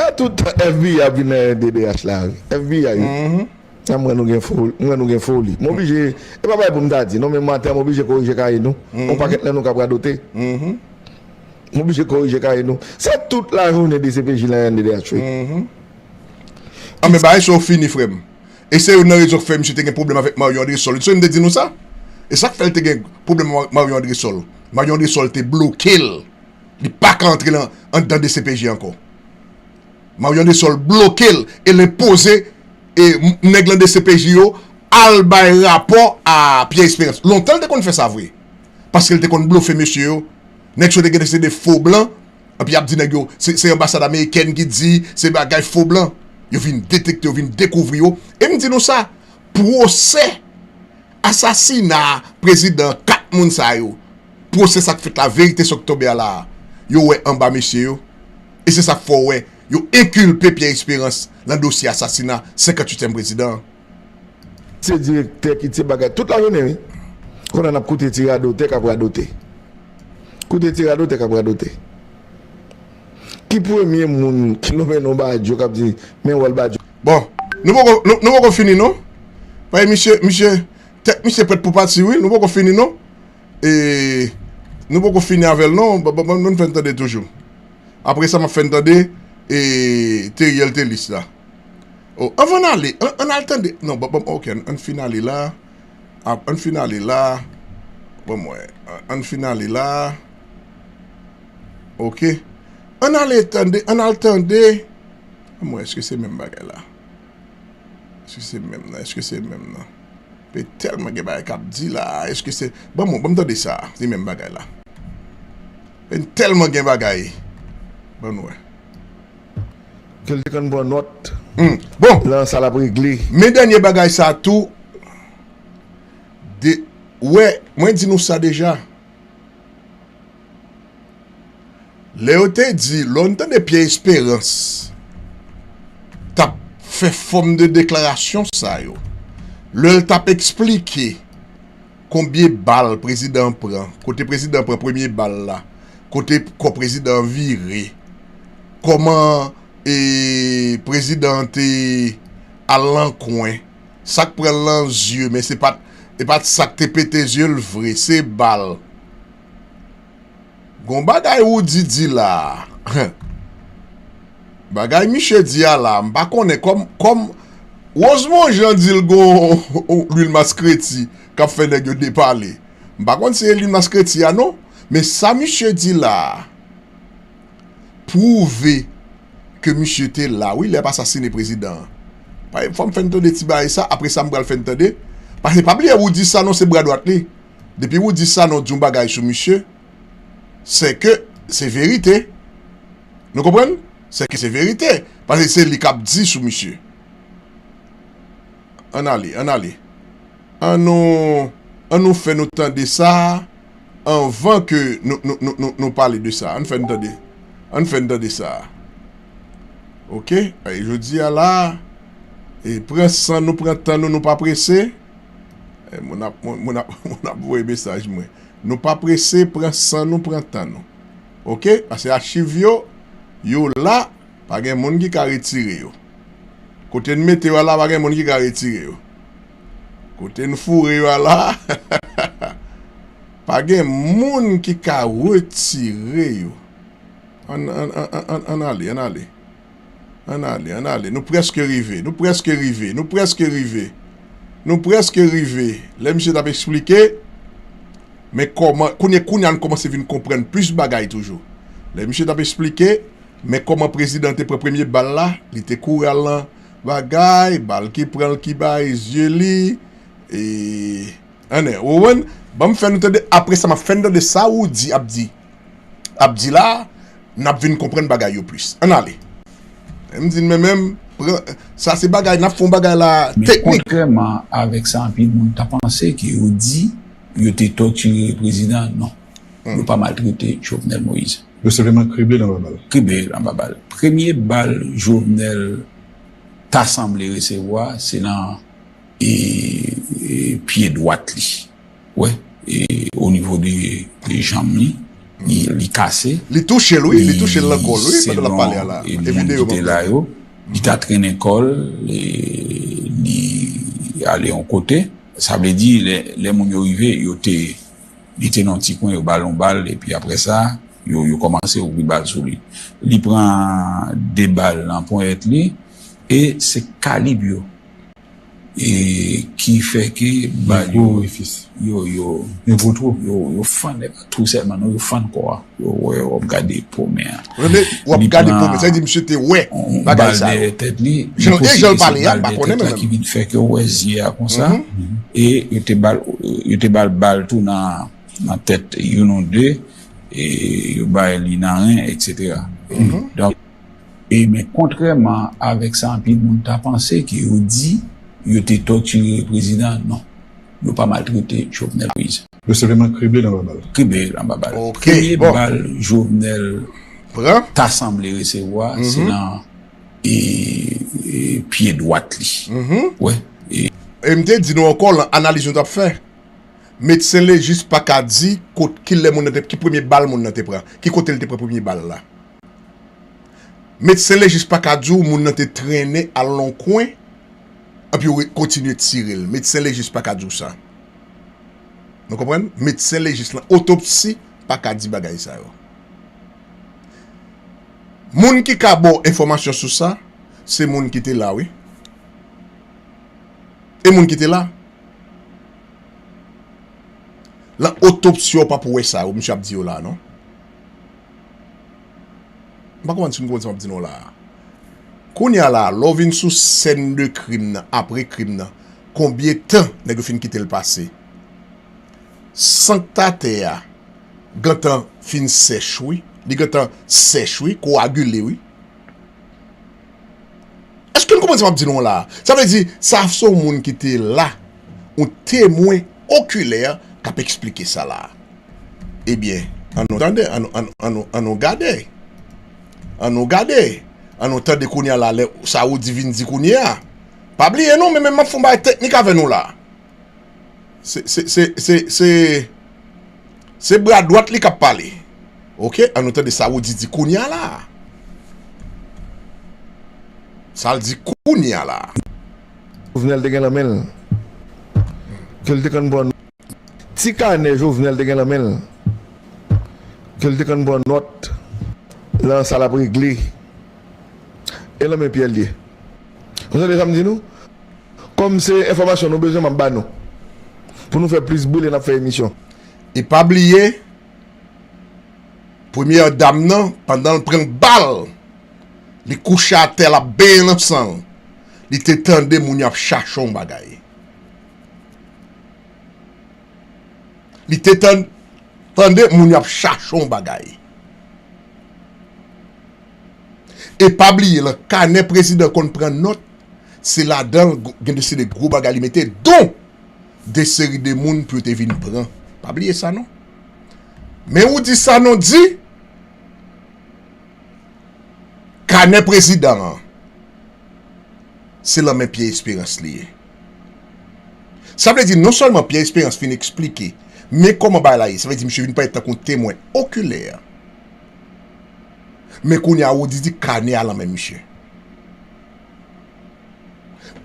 E tout tan F B I ap vin nan D D H la wi. F B I wi. Sa m wè nou gen foli, m wè nou gen foli. M oblije, e pa bagay pou m ta di non, men maten an m oblije korije kaye nou. Yon pakèt nan nou k ap radote. M oblije korije kaye nou. Se tout lajounen D C P J la N D D H wi. An men bagay sa yo fini frè m. E se youn nan rezon k fè misye te gen pwoblèm avèk Mario Andrésol. Se m te di nou sa? E sa k fè l te gen pwoblèm ak Mario Andrésol. Mario Andrésol te bloke l. Li pa ka antre nan anndan D C P J ankò. Mario Andrésol bloke l e l enpoze e nèg lan D C P J yo al bay rapò a Pierre Espérance. Lontan l te konn fè sa vre. Paske l te konn blofe mesye yo. Nèg sa yo te gentan se de fo blan. Anpi y ap di nèg yo, se, se anbasad amerikèn ki di, se bagay fo blan. Yo vin detekte, yo vin dekouvri yo. E m di nou sa, pwosè asasina prezidan kat moun sa yo, pwosè sa k fèt la, verite sa k tonbe a la a, yo wè anba mesye yo. E se sa k fè w wè, yo enkilpe Pierre Espérance nan dosye asasina senkantuityèm prezidan an. Se direktè ki ti bagay tout lajounen wi. Kounye a n ap koute ti radotè k ap radote. Koute ti radotè k ap radote. Ki premye moun ki lonmen non Badio k ap di men wòl Badio? Bon, nou poko, nou, nou poko fini non. Paske misye, misye, tèt misye prèt pou pati wi, nou poko fini non. E nou poko fini avè l non, ban, ban, ban nou fè n tande toujou. Apre sa m ap fè n tande e Teriel Telis la. Oh, anvan n ale, ann, ann al tande. Non, bon, bon, ok, ann, ann fin ale la. Ap, ann fin ale la. Bon, mwen, ann, ann fin ale la. Ok. Ann ale tande, ann al tande. Mwen, èske se menm bagay la? Èske se menm nan? Èske se menm nan? Pe tèlman gen bagay k ap di la. Èske se, ban m, ban m tande sa. Se menm bagay la. Pe tèlman gen bagay. Ban nou wè. Ke l te konn pran nòt. Hmm. Bon. Lan sa l ap regle. Men dènye bagay sa tou. De, wè, mwen di nou sa deja. Lè yo te di, lè w tande Pierre Espérance t ap fè fòm de deklarasyon sa yo, lè l t ap eksplike konbyen bal prezidan an pran, kote prezidan an pran premye bal la, kote kò prezidan an vire, kòman e prezidan an te al nan kwen, sa k pran l nan zye, men se pa t, e pa t sa k te pete zye l vre, se bal. Gon bagay Roody di la a. Bagay misye di a la, m pa konnen kòm, kòm Rosemond Jean di l gon lwil maskreti k ap fè nèg yo depale. M pa konn si se lwil maskreti a non, men sa misye di la a pwouve ke misye te la wi lè y ap asasine prezidan an. Fò m fè n tande ti bagay sa, apre sa m pral fè n tande. Paske pa bliye Roody Sanon se bra dwat li. Depi Roody Sanon di yon bagay sou misye, sèke se verite. Nou konprann? Sèke se verite. Paske se li k ap di sou misye. Ann ale, ann ale. Ann nou, ann nou fè nou tande sa anvan ke nou, nou, nou, nou, nou pale de sa. Ann fè n tande. Ann fè n tande sa. Ok? E jodi a la, e pran san nou, pran tan nou, nou pa prese. E moun ap, moun, moun ap, moun ap voye mesaj mwen. Nou pa prese, pran san nou, pran tan nou. Ok? Paske achiv yo, yo la, pa gen moun ki ka retire yo. Kote n mete yo a la, pa gen moun ki ka retire yo. Kote n foure yo a la, pa gen moun ki ka retire yo. Ann, ann, ann, ann, ann, ann ale, ann ale. Ann ale, ann ale. Nou prèske rive, nou prèske rive, nou prèske rive. Nou prèske rive. Lè misye t ap eksplike, men kòman, kounye, kounye a n kòmanse vin konprann plis bagay toujou. Lè misye t ap eksplike, men kòman prezidan te pran premye bal la, li te kouri al nan bagay, bal ki pran l ki bay zye li, E, ann, ou konprann? Ban m fè nou tande, apre sa, m ap fè n tande sa Roody ap di, ap di la, n ap vin konprann bagay yo plis. Ann ale. M di n men menm, pran, sa se bagay, n ap fè yon bagay la teknik. Men kontrèman avèk sa anpil moun ta panse ke yo di, yo te tòtire prezidan, non. Yo pa maltrete Jovenel Moïse. Yo senpleman krible l anba bal. Krible l anba bal. Premye bal Jovenel ta sanble resevwa, se nan e, e pye dwat li. Wè, e, o nivo de, de janm li, li, li kase. Li touche l, wi, li touche l nan kò l, wi, pandan l ap pale a la. E moun ki te la yo, li ta trennen kò l, e, li ale yon kote. Sa vle di, lè, lè moun yo rive, yo te, li te nan yon ti kwen, yo ba l yon bal, epi apre sa, yo, yo kòmanse ouvri bal sou li. Li pran de bal nan ponyèt li, e se kalib yo e ki fè ke bal yo, yo, yo, yo fann, e pa twou sèlman, non, yo fann kò a. Yo wè, w ap gade po men an. W ap gade po men, sa vle di misye te wè bagay sa yo. Jan, e jan l pale a, m pa konnen menm. Ki vin fè ke w wè zye a konsa. E yo te ba l, yo te ba l bal tou nan, nan tèt youn ou de, e yo bay li nan ren, etsetera. Donk, e men kontrèman avèk sa anpil moun ta panse ke yo di, yo te tòtire prezidan, non. Yo pa maltrete Jovenel Moïse. Yo senpleman krible l anba bal. Krible l anba bal. Premye bal Jovenel ta sanble resevwa, se nan e, e pye dwat li. Wè. E m te di nou ankò, lan analiz nou t ap fè, medsen lejis pa ka di kot, kilè moun nan te, ki premye bal moun nan te pran, ki kote l te pran premye bal la. Medsen lejis pa ka di w moun nan te trennen al nan yon kwen, epi yo kontinye tire l. Medsen lejis pa ka di w sa. Nou konprann? Medsen lejis lan, otopsi pa ka di bagay sa yo. Moun ki ka ba w enfòmasyon sou sa, se moun ki te la, wi. E moun ki te la. Lan otopsi, w p ap wè sa yo, misye ap di yo la, non. M pa konprann si nou konprann sa m ap di nou la a. Kounye a la, lè w vin sou sèn de krim nan, apre krim nan, konbyen tan nèg yo fin kite l pase? San k t atè a gentan fin sèch, wi. Li gentan sèch, wi, koagile, wi. Èske n konprann sa m ap di nou la a? Sa vle di, sa se yon moun ki te la, yon temwen okilè k ap eksplike sa la a. Ebyen, ann nou tande, ann nou, ann, ann nou, ann nou gade. Ann nou gade. Ann nou tande kounye a la, lè sa Roody vin di kounye a. Pa bliye non, men, men m ap fè yon bagay teknik avè nou la. Se, se, se, se, se, se bra dwat li k ap pale. Oke, ann nou tande sa Roody di kounye a la. Sa l di kounye a la. Jovenel te gen nan men l. Ke l te konn pran ti kanè Jovenel te gen nan men l. Ke l te konn pran nòt lan sa l ap regle. E nan men Pierre l ye. Ou tande sa m di nou? Kòm se enfòmasyon nou bezwen, m ap ba nou. Pou nou fè plis bri lè n ap fè emisyon. E pa bliye, premyè dam nan, pandan l pran bal, li kouche atè, l ap benyen nan san l. Li te tande moun yo ap chache yon bagay. Li te tan-, tande moun yo ap chache yon bagay. E pa bliye, lan kanè prezidan konn pran nòt, se ladan l gen de seri de gwo bagay li mete, don de seri de moun pou yo te vin pran. Pa bliye sa non. Men Roody Sanon di, kanè prezidan an, se lan men Pierre Espérance li ye. Sa vle di non sèlman Pierre Espérance fin eksplike men kòman bagay la ye, sa vle di misye vin parèt tankou yon temwen okilè. Men kounye a Roody di kanè a lan men misye.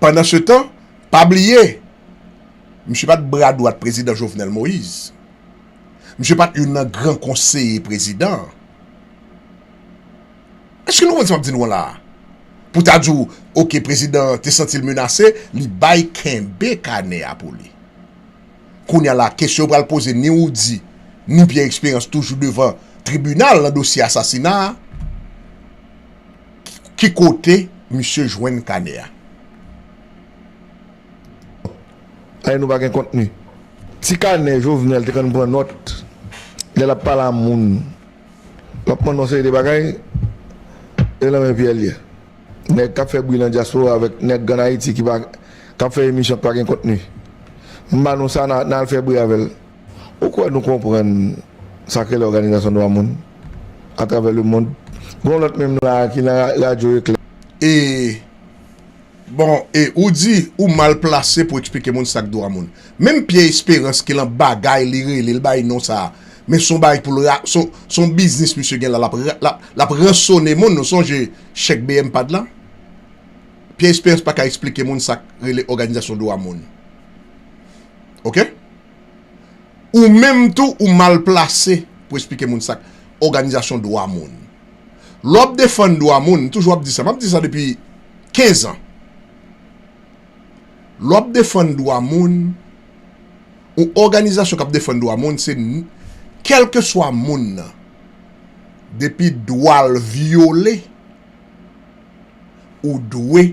Pandansetan, pa bliye, misye pa t bra dwat prezidan Jovenel Moïse. Misye pa t youn nan gran konseye prezidan an. Èske nou konprann sa m ap di nou an la a? Pou ta di w, oke, prezidan an te santi l menase, li bay kenbe kanè a pou li. Kounye a la, kesyon yo pral poze, ni Roody, ni Pierre Espérance toujou devan tribinal nan dosye asasina a, ki, ki kote misye jwenn kanè a? Ay, nou pa gen kontni. Ti kanè Jovenel te konn pran nòt lè l ap pale a moun. L ap mande yon seri de bagay, e nan men Pyè l ye. Nèg k ap fè bri nan dyaspora avèk nèg ann Ayiti ki pa, k ap fè emisyon ki pa gen kontni. M ba nou sa, n a, n a al fè bri avè l. Ou kwè nou konprann sa k rele òganizasyon dwa moun atravè lemonn? Gen yon lòt menm la ki nan ra-, radyo Eklè. E, bon, e ou di ou mal plase pou eksplike moun sa k dwa moun. Menm Pyè Esperans ki lan bagay li rele, l bay non sa a. Men s on bagay pou l ra-, s on, s on biznis misye gen la, l ap ra-, l ap, l ap ransone moun, nou sonje chèk B M pad la? Pyè Esperans pa ka eksplike moun sa k rele òganizasyon dwa moun. Oke? Ou menm tou, ou mal plase pou eksplike moun sa k òganizasyon dwa moun. Lè w ap defann dwa moun, m toujou ap di sa, m ap di sa depi kenz an. Lè w ap defann dwa moun, yon òganizasyon k ap defann dwa moun, se n-, kèlkeswa moun nan, depi dwa l vyole, ou dwe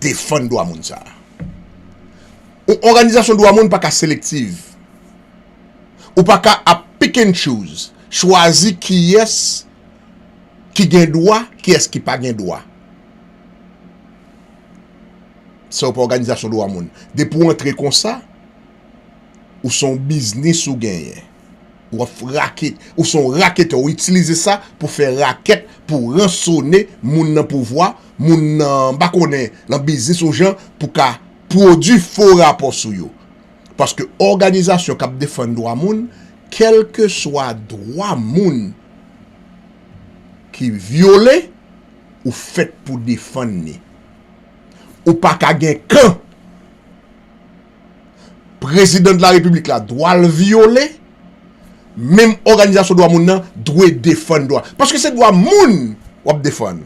defann dwa moun sa a. Yon òganizasyon dwa moun pa ka selektif. Ou pa ka ap pick and choose, chwazi kiyès ki gen dwa, kiyès ki pa gen dwa. Sa yo pa òganizasyon dwa moun. Depi w antre konsa, ou se yon biznis ou genyen. W ap rakete, ou se yon raketè, ou itilize sa pou fè rakèt, pou ransone moun nan pouvwa, moun nan, m pa konnen, nan biznis ou jan, pou ka pwodui fo rapò sou yo. Paske òganizasyon k ap defann dwa moun, kèlkeswa dwa moun ki vyole, ou fèt pou defann li. Ou pa ka gen kan Prezidan de la Repiblik la dwa l vyole, menm òganizasyon dwa moun nan dwe defann dwa. Paske se dwa moun w ap defann.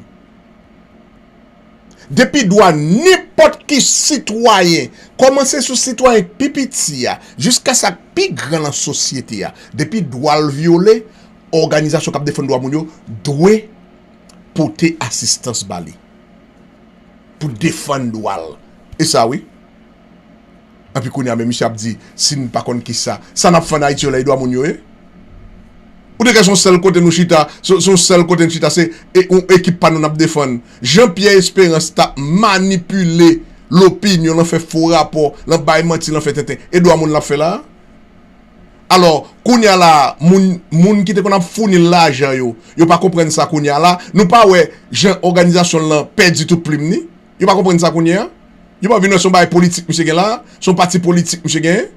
Depi dwa nenpòt ki sitwayen, kòmanse sou sitwayen k pi piti a, jiska sa k pi gran nan sosyete a, depi dwa l vyole, òganizasyon k ap defann dwa moun yo dwe pote asistans ba li pou defann dwa l. E sa wi. Anpi kounye a menm misye ap di, si n pa konn kisa, sa n ap fè ann Ayiti yo la, e dwa moun yo ye? Ou te kwè se yon sèl kote nou chita, se, se yon sèl kote n chita, se e, yon ekip pa nou n ap defann. Jan Pyè Esperans t ap manipile lopinyon, l an fè fo rapò, l an bay manti, l an fè tenten, e dwa moun l ap fè la a? Alò, kounye a la, moun, moun ki te konn ap founi l lajan yo, yo pa konprann sa kounye a la. Nou pa wè jan òganizasyon l lan pèdi tout plim ni? Yo pa konprann sa kounye a? Yo pa vin wè se yon bagay politik misye gen la? Se yon pati politik misye genyen?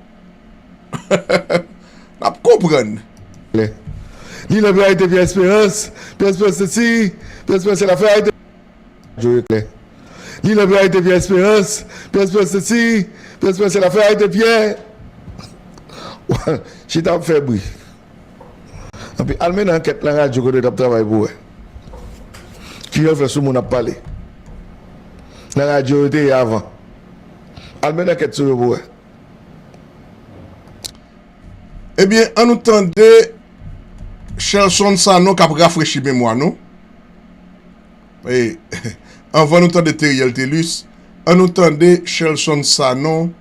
N ap konprann. Li nan pè arete Pyè Esperans, Pyè Esperans se si, Pyè Esperans se lafè arete. Radyo Eklè. Li nan pè arete Pyè Esperans, Pyè Esperans se si, Pyè Esperans se lafè arete Pyè. Chita ap fè bri. Anpi al mennen ankèt nan radyo kote yo t ap travay pou wè. Kijan yo fè sou moun ap pale. Nan radyo yo te ye avan. Al mennen ankèt sou yo pou wè. Ebyen, ann nou tande Shelson Sanon k ap rafrechi memwa nou. E, anvan nou tande Theriel Thelus, ann nou tande Shelson Sanon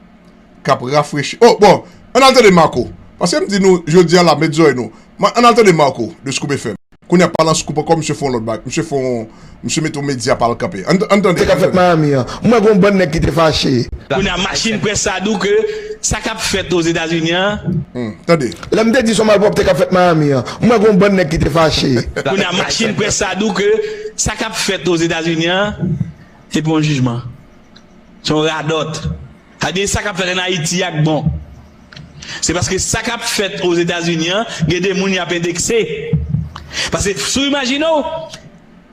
k ap rafrechi. Oh, bon, ann al tande Marco. Paske m di nou, jodi a la, met zòrèy nou. Ann al tande Marco, de Scoop F M. Kounye a pa lan Scoop ankò, misye fè yon lòt bag. Misye fè yon, misye mete yon medya pa l kanpe. Ann, ann tande. Te ka fèt Miami an. M wè gen yon bann nèg ki te fache. Kounye a machin près sa di w ke sa k ap fèt Ozetazini an. Hmm, tande. Lè m te di se yon malpwòpte k ap fèt Miami an, m wè gen yon bann nèg ki te fache. Kounye a machin près sa di w ke sa k ap fèt Ozetazini an, se pa yon jijman. Se yon radòt. Sa di sa k ap fèt ann Ayiti a k bon. Se paske sa k ap fèt Ozetazini an, gen de moun y ap endekse. Paske si w imajine w,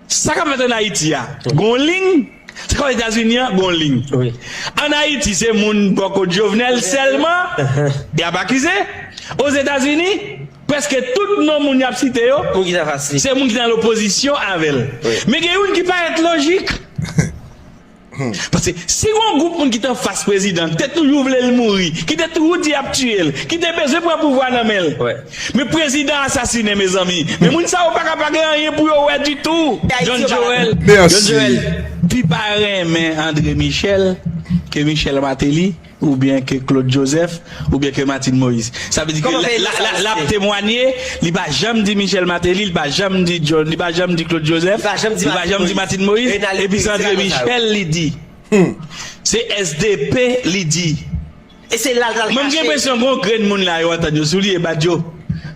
sa k ap fèt ann Ayiti a, gen yon liy, sa k ap fèt Ozetazini an, gen yon liy. Ann Ayiti, se moun bò kot Jovenel sèlman y ap akize. Ozetazini, prèske tout non moun y ap site yo, se moun ki nan lopozisyon avè l. Men gen youn ki parèt lojik. Paske si gon gwoup moun ki t anfas prezidan, ki te toujou vle l mouri, ki te toujou di y ap tiye l, ki te bezwen pran pouvwa nan men l. Men prezidan asasinen, mezanmi. Men moun sa yo pa ka pa gen anyen pou yo wè ditou. John Joel, John Joel, pi pa renmen André Michel ke Michel Martelly, oubyen ke Claude Joseph, oubyen ke Martine Moïse. Sa vle di ke l ap temwanye, li pa janm di Michel Martelly, li pa janm di John, li pa janm di Claude Joseph, li pa janm di Martine Moïse, epi se André Michel li di. Se S D P li di. E se la l t al kache. Mwen, m gen enpresyon gon grenn moun la yo antann yo sou li e Badio.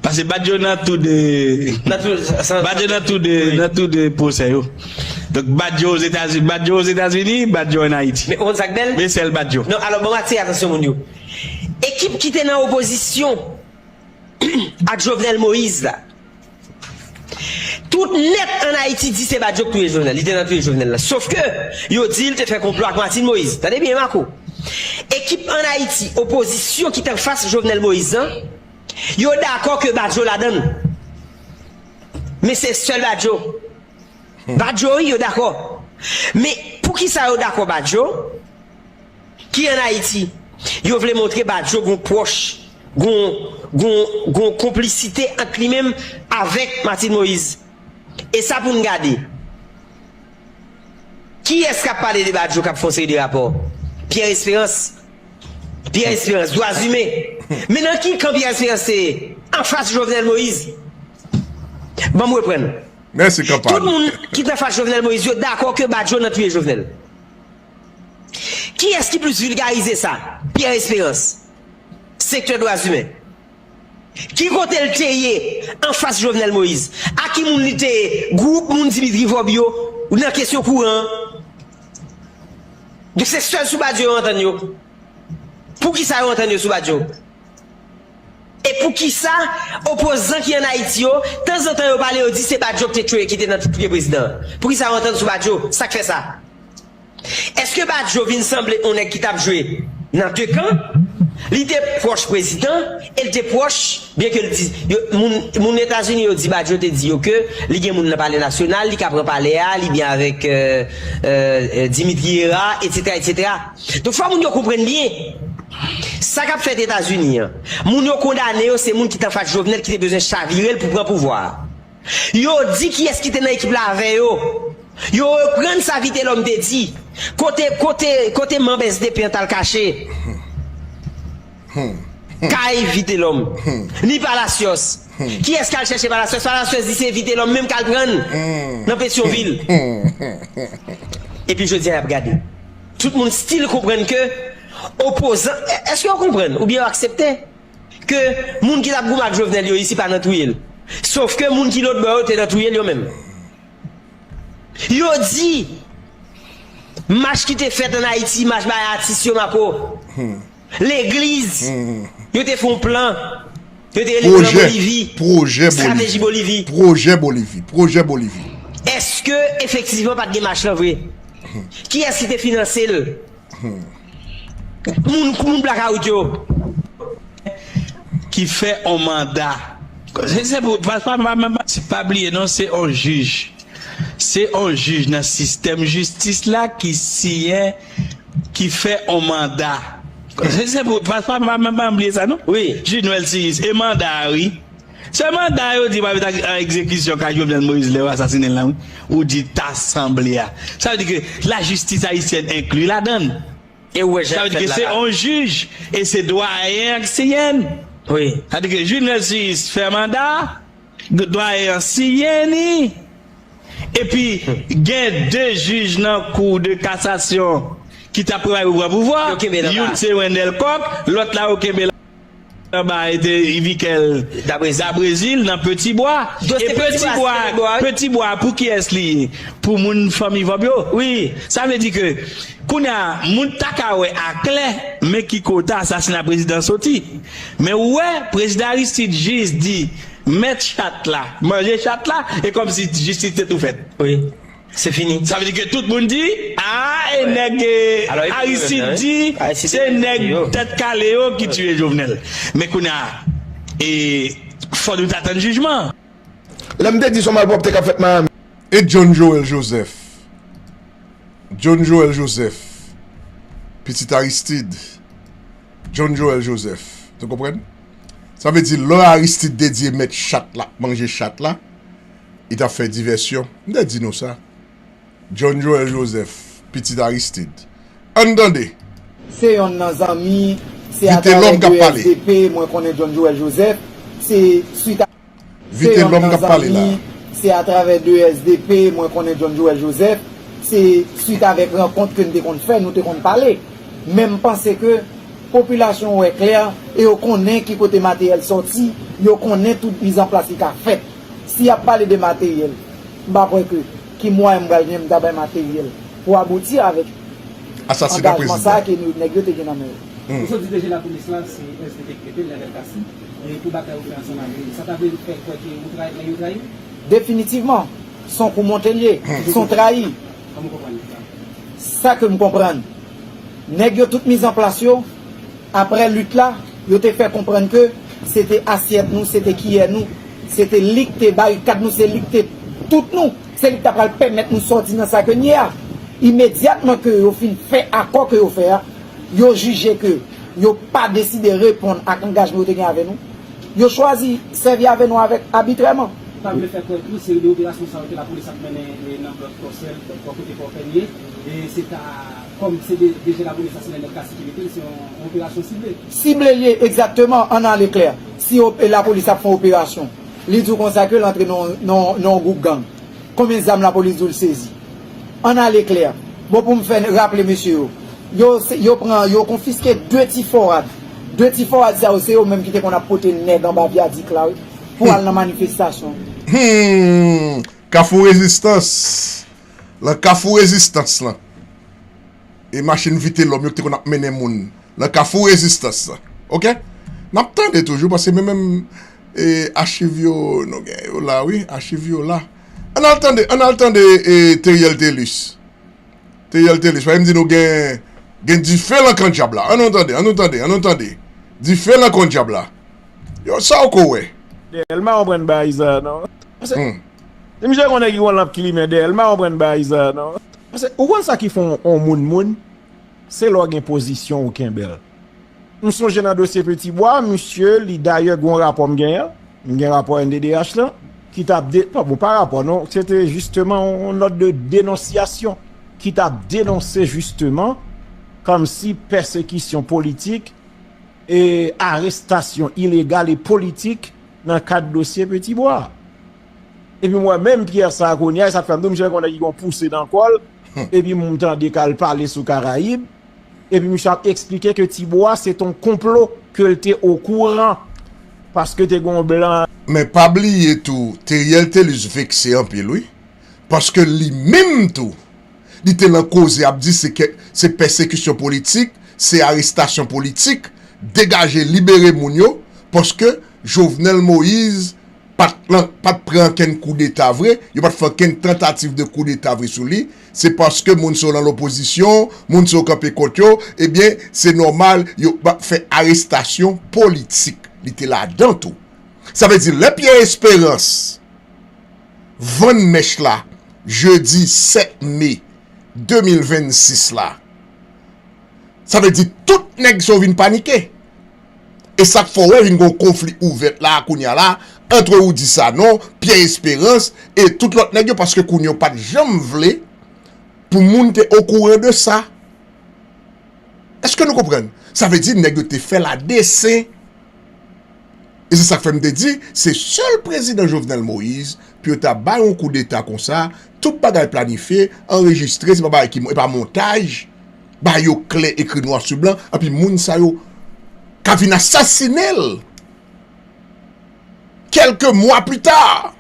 Paske Badio nan tou de Badio nan tou de nan tou de pwosè yo. Donk Badio Ozetazini, Badio Ozetazini, Badio ann Ayiti. Men ou konn sa k bèl? Men sèl Badio. Non, alò, bon, atire atansyon moun yo. Ekip ki te nan opozisyon ak Jovenel Moïse la, tout nèt ann Ayiti di se Badio k touye Jovenel. Li te nan touye Jovenel la. Sof ke yo di l te fè konplo ak Martine Moïse. Tande byen, Marco. Ekip ann Ayiti, opozisyon ki t anfas Jovenel Moïse lan, yo dakò ke Badio ladan l. Men se sèl Badio. Badio, wi, yo dakò. Men poukisa yo dakò Badio? Ki ann Ayiti, yo vle montre Badio gon pwòch, gon, gon, gon konplisite ant li menm avèk Martine Moïse. E sa pou n gade. Kiyès k ap pale de Badio k ap fè yon seri de rapò? Pierre Espérance. Pierre Espérance, dwa imen. Men nan ki kan Pierre Espérance te ye? Anfas Jovenel Moïse. Ban m reprann. Mèsi, kanpay. Tout moun ki t anfas Jovenel Moïse yo dakò ke Badio nan touye Jovenel. Kiyès ki plis vilgarize sa? Pierre Espérance. Sektè dwa imen. Ki kote l te ye anfas Jovenel Moïse? A ki moun li te ye? Gwoup moun Dimitri Vorbe yo nan kesyon kouran an? Donk se sèl sou Badio yo antann yo. Poukisa yo antann yo sou Badio? E poukisa opozan ki ann Ayiti yo, tanzantan yo pale, yo di se Badio ki te touye, ki te nan touye prezidan an? Poukisa yo antann sou Badio? Sa k fè sa? Èske Badio vin sanble yon nèg ki t ap jwe nan de kan? Li te pwòch prezidan, e l te pwòch, byen ke l di, yo, moun, moun Etazini yo di Badio te di yo ke li gen moun nan Palè Nasyonal, li ka pran palè a, li byen avèk, euh, euh, euh, Dimitri Herrard, etsetera, etsetera. Donk, fò moun yo konprann byen sa k ap fèt Etazini an. Moun yo kondane yo, se moun ki t anfas Jovenel ki te bezwen chavire l pou pran pouvwa a. Yo di kiyès ki te nan ekip la avè yo. Yo reprann sa Vitelhomme te di. Kote, kote, kote manm S D P an t al kache? Kay Vitelhomme. Ni Palacios. Kiyès k al chèche Palacios? Palacios di se Vitelhomme menm k al pran l nan Petyonvil. Epi jodi a, y ap gade. Tout moun still konprann ke opozan, èske yo konprann oubyen yo aksepte ke moun ki t ap goumen ak Jovenel yo isi pa nan touye l? Sof ke moun ki lòt bò yo te nan touye l yo menm. Yo di mach ki te fèt ann Ayiti, mach bay atis yo, Marco. Legliz, yo te fè yon plan. Yo te rele plan Bolivi. Pwojè Bolivi. Estrateji Bolivi. Pwojè Bolivi. Pwojè Bolivi. Èske efektivman pa t gen mach lan vre? Kiyès ki te finanse l? Moun, moun blakawout yo. Ki fè on manda. Se, se pou, pa, pa, pa, pa, pa bliye non, se on jij. Se on jij nan sistèm jistis la ki siyen, ki fè on manda. Se, se pou, pa, pa, pa, pa, pa bliye sa non. Wi. Jij Noël Sirius, e manda a, wi. Se manda yo di pa met an egzekisyon ka Jovenel Moïse lè yo asasinen l la, wi. Ou di ta sanble a. Sa vle di ke lajistis ayisyèn enkli ladan l. E ou wè jan l fèt la. Sa vle di ke se on jij e se dwayen an k siyen l. Wi. Sa vle di ke Jules Six fè manda, dwayen an siyen li. Epi, gen de jij nan kou de kasasyon ki t ap travay pou pran pouvwa. Youn se Wendelle Coq, lòt la yo kenbe la. Anba ete Yvikel Dabrezil nan Peti Bwa. E Peti Bwa, Peti Bwa, pou kiyès li ye? Pou moun fanmi Vòb yo. Wi. Sa vle di ke kounye a, moun ta ka wè aklè men ki kote asasina prezidan soti. Men ou wè, prezidan Aristide jis di, mèt chat la, manje chat la, e kòmsi jistis te tou fèt. Wi. Se fini. Sa vle di ke tout moun di, a, e nèg, e, Aristide di, se nèg tèt kale yo ki tiye Jovenel. Men kounye a, e, fò nou t atann jijman. Lè m te di se yon malpwòpte k ap fèt Miami. E John Joël Joseph. John Joël Joseph. Pitit Aristide. John Joël Joseph. Nou konprann? Sa vle di, lè Aristide te di e mèt chat la, manje chat la, li t ap fè divèsyon. M te di nou sa. John Joël Joseph, pitit Aristide. Ann tande. Se yonn nan zanmi, se atravè de S D P mwen konnen John Joel Joseph, se swit a. Se yonn nan zanmi, se atravè de S D P mwen konnen John Joel Joseph, se swit avèk rankont ke n te konn fè, nou te konn pale. Men m panse ke popilasyon wè klè e yo konnen ki kote materyèl sòti, yo konnen tout mizanplas ki ka fèt. Si y ap pale de materyèl, m pa kwè ke ki mwayen m pral gen m ta bay materyèl pou abouti avèk angajman sa a ke nou, nèg yo te gen nan men yo. Ou sot di deja lapolis la, se S D P ki mete l, Lionel Cassy, e pou batay ou fè ansanm avè yo. Sa ta vle fè kwè ke ou trayi, nèg yo trayi w? Definitivman, se yon kou monte l ye, se yon trayi. Kòman w konprann sa? Sa ke m konprann, nèg yo tout mizanplas yo, apre lit la, yo te fè konprann ke se te asyèt nou, se te kiyè nou, se te li k te barikad nou, se li k te tout nou, se li k ta pral pèmèt nou sòti nan sa ke n ye a. Imedyatman ke yo fin fè akò ke yo fè a, yo jije ke yo pa deside reponn ak angajman yo te gen avè nou, yo chwazi sèvi avè nou avèk abitrèman. Ou ta vle fè kwè tou, seri de operasyon sa yo ke lapolis ap mennen, e, nan blòk Kòsèl, bò kote Pòpèn ye, e se ta, kòm se de, deja lapolis la, se Lionel Cassy ki mete l, se yon, yon operasyon sible. Sible l ye, egzakteman, ann ale klè. Si op-, e lapolis ap fè yon operasyon, li di w konsa ke l antre nan, nan, nan yon gwoup gang. Konbyen zam lapolis di w l sezi? Ann ale klè. Bon, pou m fè raple mesye yo. Yo, se, yo pran, yo konfiske de ti fò rad. De ti fò rad sa yo, se yo menm ki te konn ap pote nèg anba vyadik la, wi, pou al nan manifestasyon. Hmm. Kafou Rezistans. Nan Kafou Rezistans lan. E machin Vitelòm yo ki te konn ap mennen moun nan Kafou Rezistans lan. Oke? N ap tande toujou, paske men menm, e, achiv yo, nou gen yo la, wi, achiv yo la. Ann al tande, ann al tande, e, Teriel Thelus. Teriel Thelus, pa vin di nou gen, gen dife nan kan dyab la. Ann nou tande, ann nou tande, ann nou tande. Dife nan kan dyab la. Yo, sa w ko wè? Dèyè l, m pa konprann bagay sa, non. Paske, hmm, si misye konnen ki gon lanp ki limen dèyè l, m pa konprann bagay sa, non. Paske, ou konn sa ki fè yon, yon moun moun? Se lè w gen pozisyon ou kenbe l. M sonje nan dosye Petit Bois, misye, li dayè gon rapò m genyen, m gen rapò N D D H lan, ki t ap de-, pa, bon, pa rapò, non, se te jisteman yon nòt de denonsyasyon ki t ap denonse jisteman kòmsi pèsekisyon politik e arestasyon ilegal e politik nan kad dosye Petit Bois. Epi m wè menm Pyè sa a kounye a, e sa k fè m di w, misye konnen ki gon pouse nan kò l, epi m tande k al pale sou Karayib, epi misye ap eksplike ke Ti Bwa se t on konplo, ke l te okouran, paske te gen yon blan. Men pa bliye tou, Teriel Thelus vekse anpil, wi, paske li menm tou, li te lan koze ap di se ke, se pèsekisyon politik, se arestasyon politik, degaje, libere moun yo, paske Jovenel Moïse pa t lan, pa t pran ankenn koudeta vre, yo pa t fè ankenn tantativ de koudeta vre sou li, se paske moun sa yo lan lopozisyon, moun sa yo kanpe kont yo, ebyen, se nòmal, yo pa fè arestasyon politik. Li te ladan tou. Sa vle di, lè Pierre Espérance vann mèch la, jedi sèt me de mil vennsis la, sa vle di tout nèg sa yo vin panike. E sa k fè w wè vin gen yon konfli ouvè la, kounye a la, ant Roudy Sanon, Pierre Espérance, e tout lòt nèg yo, paske kounye a yo pa t janm vle pou moun te okouran de sa. Èske nou konprann? Sa vle di nèg yo te fè l a desen. E se sa k fè m te di, se sèl prezidan Jovenel Moïse pou yo ta bay yon koudeta konsa, tout bagay planifye, anrejistre, se pa bagay ki, e pa montaj, bagay yo klè, ekri nwa sou blan, anpi moun sa yo ka vin asasinen l kèlke mwa pli ta.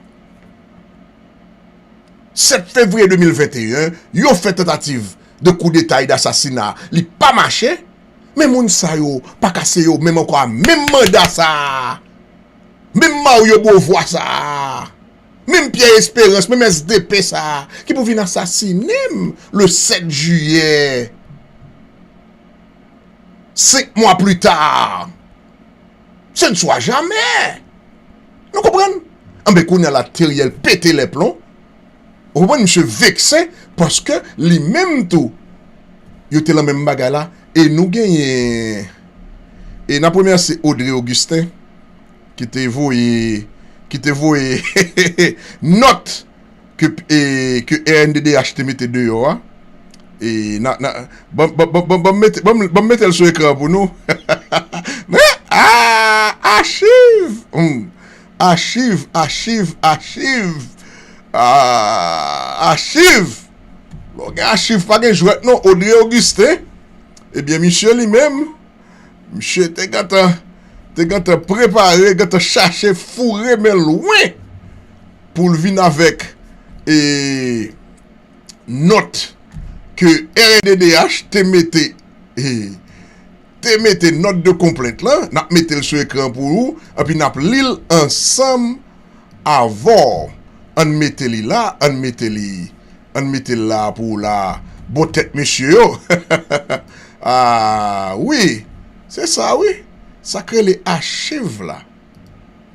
Sèt fevriye de mil venteyen, yo fè tantativ de koudeta e dasasina, li pa mache, men moun sa yo pa ka se yo menm ankò a menm manda sa a, menm Mario Beauvoir sa a, menm Pierre Espérance, menm S D P sa a, ki pou vin asasinen m le sèt jiyè. Senk mwa pli ta, ce ne sera jamais. Nou konprann? Anben, kounye a la, Teriel pete lèplon. Ou konprann? Misye vekse paske li menm tou, yo te lan menm bagay la. E nou genyen, e n ap remèsye Audrey Augustin ki te voye, ki te voye nòt ke, e, ke R N D D H te mete deyò a. E, na, na, ban, ban, ban, ban, ban m mete, ban m, ban m mete l sou ekran pou nou. Men, ah, achiv! Hmm. Achiv, achiv, achiv! Ah, achiv! Lè w gen achiv, pa gen jwèt non. Audrey Augustin, ebyen, misye li menm, misye te gentan, te gentan prepare, gentan chache foure men lwen pou l vin avèk, e, nòt ke R N D D H te mete, e, te mete nòt de konplent lan, n ap mete l sou ekran pou ou, epi n ap li l ansanm avè w. Ann mete li la, ann mete li, ann mete l la pou ou la. Bon tèt mesye yo. Ah, wi. Se sa, wi. Sa k rele achiv la.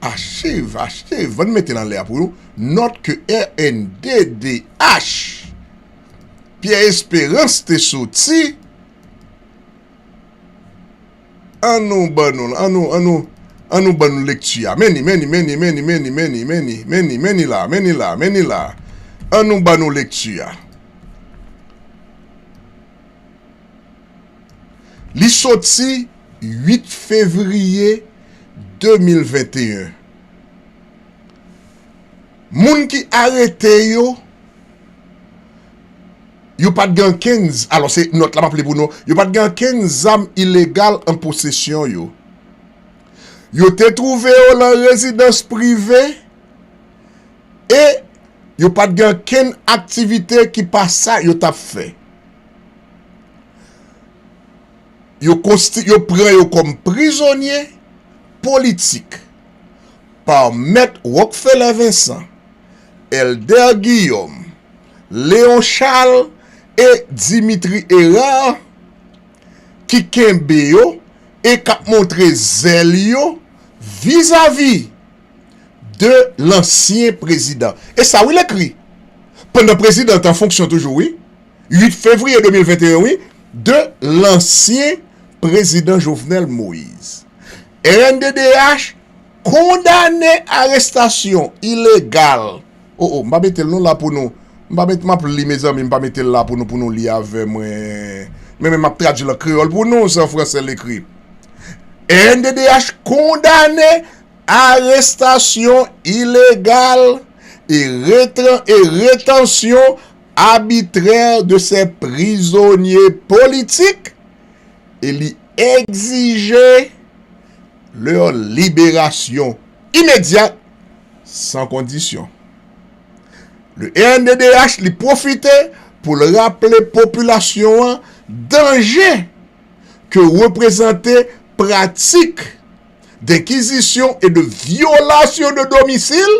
Achiv, achiv. Ann mete l anlè a pou nou. Nòt ke R N D D H, Pierre Espérance te soti. Ann nou ban nou, ann nou, ann nou, ann nou ban nou lekti a. Men ni, men ni, men ni, men ni, men ni, men ni, men ni, men ni, men ni, men ni la, men ni la, men ni la. Ann nou ban nou lekti a. Li soti uit fevriye de mil venteyen. Moun ki arete yo, yo pa t gen okenn z-, alò, se nòt la m ap li pou nou, yo pa t gen okenn zam ilegal an posesyon yo. Yo te twouve yo nan rezidans prive e yo pa t gen okenn aktivite ki pa sa yo t ap fè. Yo konsti-, yo pran yo kòm prizonye politik pa Mèt Rockfeller Vincent, Elder Guillaume, Léon Charles e Dimitri Hérard, ki kenbe yo e k ap montre zèl yo vizavi de lansyen prezidan. E sa, wi, l ekri. Pandan prezidan t an fonksyon toujou, wi. Uit fevriye de mil venteyen, wi, de lansyen prezidan Jovenel Moïse. R N D D H kondane arestasyon ilegal. O, o, m pa mete l non la pou nou. M pa met, m ap li, mezanmi, m pa mete l la pou nou, pou nou li avè mwen. Men, men m ap tradui l an kreyòl pou nou, se an fransè l ekri. R N D D H kondane arestasyon ilegal e retan-, e retansyon arbitrè de ces prisonniers politiques, e li egzije leur libération immédiate, sans condition. Le R N D D H li pwofite pou l raple popilasyon an danje ke reprezante pratik denkizisyon e de vyolasyon de domisil.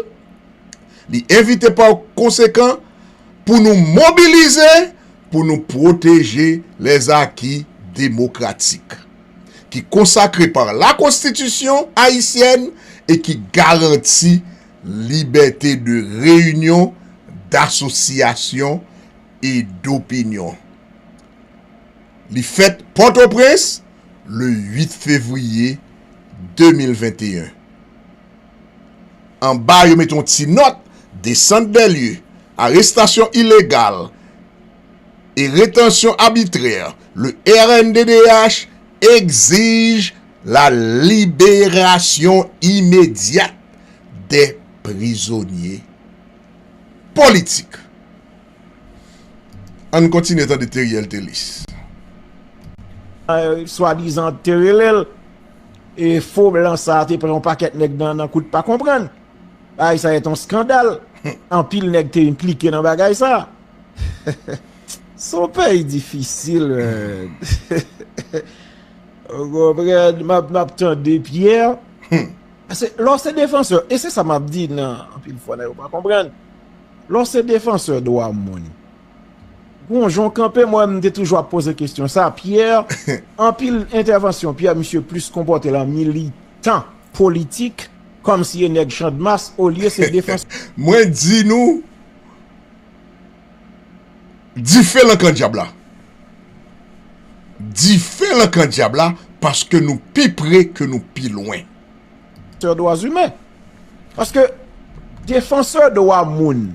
Li envite pa konsekan pou nou mobilize pou nou pwoteje lèzaki demokratik ki konsakre pa la Konstitisyon ayisyèn e ki garanti libète de reyinyon, dasosyasyon e dopinyon. Li fèt Pòtoprens le uit fevriye de mil venteyen. Anba, yo mete yon ti nòt, descente des lieux, arrestation illégale et rétention arbitraire, le R N D D H exige la libération immédiate des prisonniers politiques. Ann kontinye tande Teriel Telis. Swadizan te rele l, e fo blan sa a te pran yon pakèt nèg nan, nan kout pa konprann. Bagay sa a se yon eskandal. Anpil nèg te enplike nan bagay sa a. Se yon peyi difisil, man. Ou konprann? M ap, m ap tande Pierre. Paske lè w se defansè, e se sa m ap di nan anpil fwa nèg yo pa konprann. Lè w se defansè dwa moun, gon jan w kanpe, mwen menm m te toujou ap poze kesyon sa. Pierre, anpil entèvansyon Pierre, misye plis konpòte l an militan politik, kòmsi e nèg Channmas, olye se defansè. Mwen di nou, dife lan kan dyab la. Dife lan kan dyab la, paske nou pi pre ke nou pi lwen. Defansè dwa imen. Paske defansè dwa moun,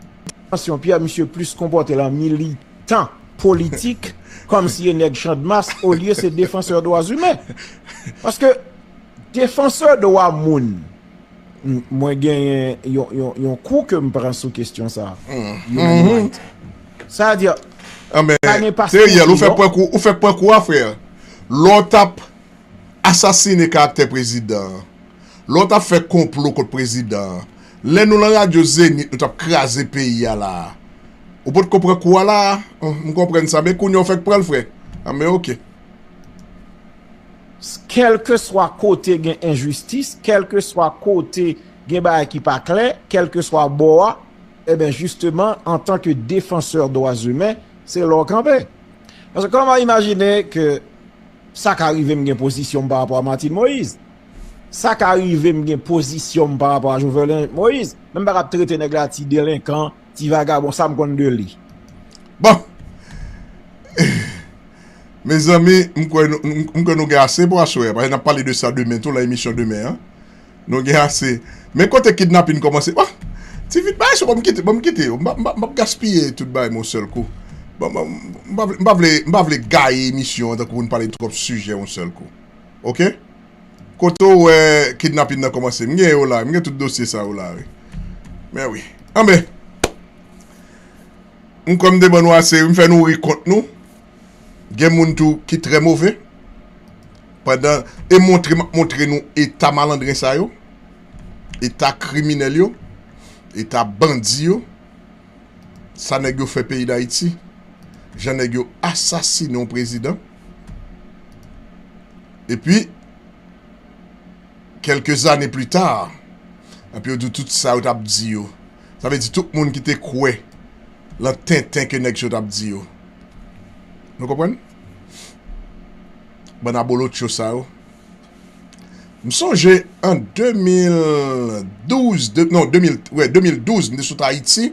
attention, Pierre, misye plis konpòte l an militan politik, kòmsi e nèg Channmas olye se defansè dwa imen. Paske defansè dwa moun, m- mwen genyen yon, yon, yon kou ke m pran sou kesyon sa a. Human rights. Sa vle di, Anben, pa gen pas Teriel, ou kouti, fè non? Pwen kou, ou fè Pwen kou a, frè. Lè w t ap asasine karaktè prezidan an, lè w t ap fè konplo kont prezidan an, lè nou lan radyo Zenith, nou t ap kraze peyi a la a, ou potko pran kou a la a? Hum, m konprann sa, men kounye a w fèk pran l, frè. Anben, oke. Kèlkeswa kote gen enjistis, kèlkeswa kote gen bagay ki pa klè, kèlkeswa bò a, ebyen, jisteman, antanke defansè dwa imen, se la w kanpe. Paske kòman imajine ke sa ka rive m gen pozisyon m pa rapò a Martine Moïse? Sa ka rive m gen pozisyon m pa rapò a Jovenel Moïse? Men m pa ka ap trete nèg la ti delenkan, ti vagabon, sa m konn de li. Bon. Mezanmi, m kwè nou, m- m kwè nou gen ase pou aswè a. Paske n ap pale de sa demen tou, lan emisyon demen an. Nou gen ase. Men kote kidnapin kòmanse. Bon, ti vit bagay sa, ban m kite, ban m kite yo. M pa- m pa- m p ap gaspiye tout bagay yon sèl kou. Bon, bon, m pa vle, m pa vle, m pa vle gaye emisyon an tankou pou n pale twòp sijè yon sèl kou. Oke? Kote w wè kidnapin nan kòmanse? M gen yo la, m gen tout dosye sa yo la, wi. Men wi. Anben, m kwè m te ban nou ase, m fè nou ri kont nou. Gen moun tou ki trè move. Pandan, e montre, m ap montre nou eta malandren sa yo, eta kriminèl yo, eta bandi yo, sa nèg yo fè peyi Dayiti, jan nèg yo asasine yon prezidan. Epi, kèlke zane pli ta, epi yo di w tout sa yo t ap di yo. Sa vle di tout moun ki te kwè lan tenten ke nèg yo t ap di yo. Nou konprann? Bann abolotcho sa yo. M sonje an de mil douz, de, non, de mil, wè, de mil douz, m te sot Ayiti.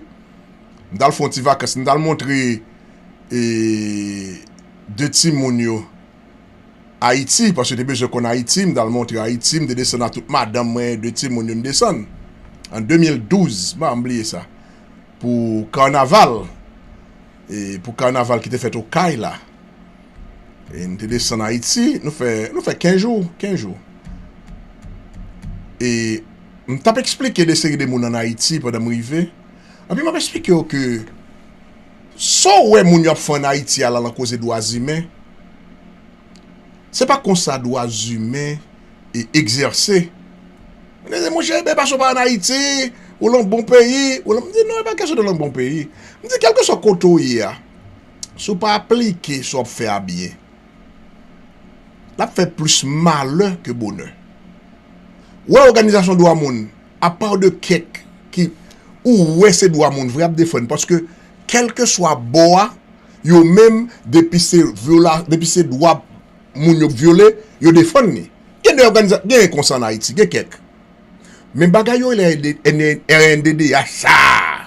M t al fè yon ti vakans, m t al montre e, de timoun yo Ayiti, paske te bezwen konn Ayiti, m t al montre Ayiti, m te desann a tout madanm mwen, de timoun yo n desann. An de mil douz, m pa janm bliye sa. Pou kanaval, e, pou kanaval ki te fèt Okay la. E n te desann Ayiti, nou fè, nou fè kenz jou, kenz jou. E m t ap eksplike de seri de moun ann Ayiti pandan m rive. Epi m ap eksplike yo ke sa w wè moun yo ap fè ann Ayiti a la lan koze dwa imen, se pa konsa dwa imen e egzèse. Mwen di, monchè, ebyen, paske w pa ann Ayiti, ou lan bon peyi, ou lan, m di, non, e pa kesyon de lan bon peyi. M di, kèlkeswa kote w ye a, si w pa aplike sa w ap fè a byen, l ap fè plis malè ke bonè. Ou wè òganizasyon dwa moun, apa de kèk ki ou wè se dwa moun vre ap defann, paske kèlkeswa bò a, yo menm, depi se vyola, depi se dwa moun yo vyole, yo defann li. Gen de òganiza, gen konsa ann Ayiti, gen kèk. Men bagay yo rele R N D D H sa a,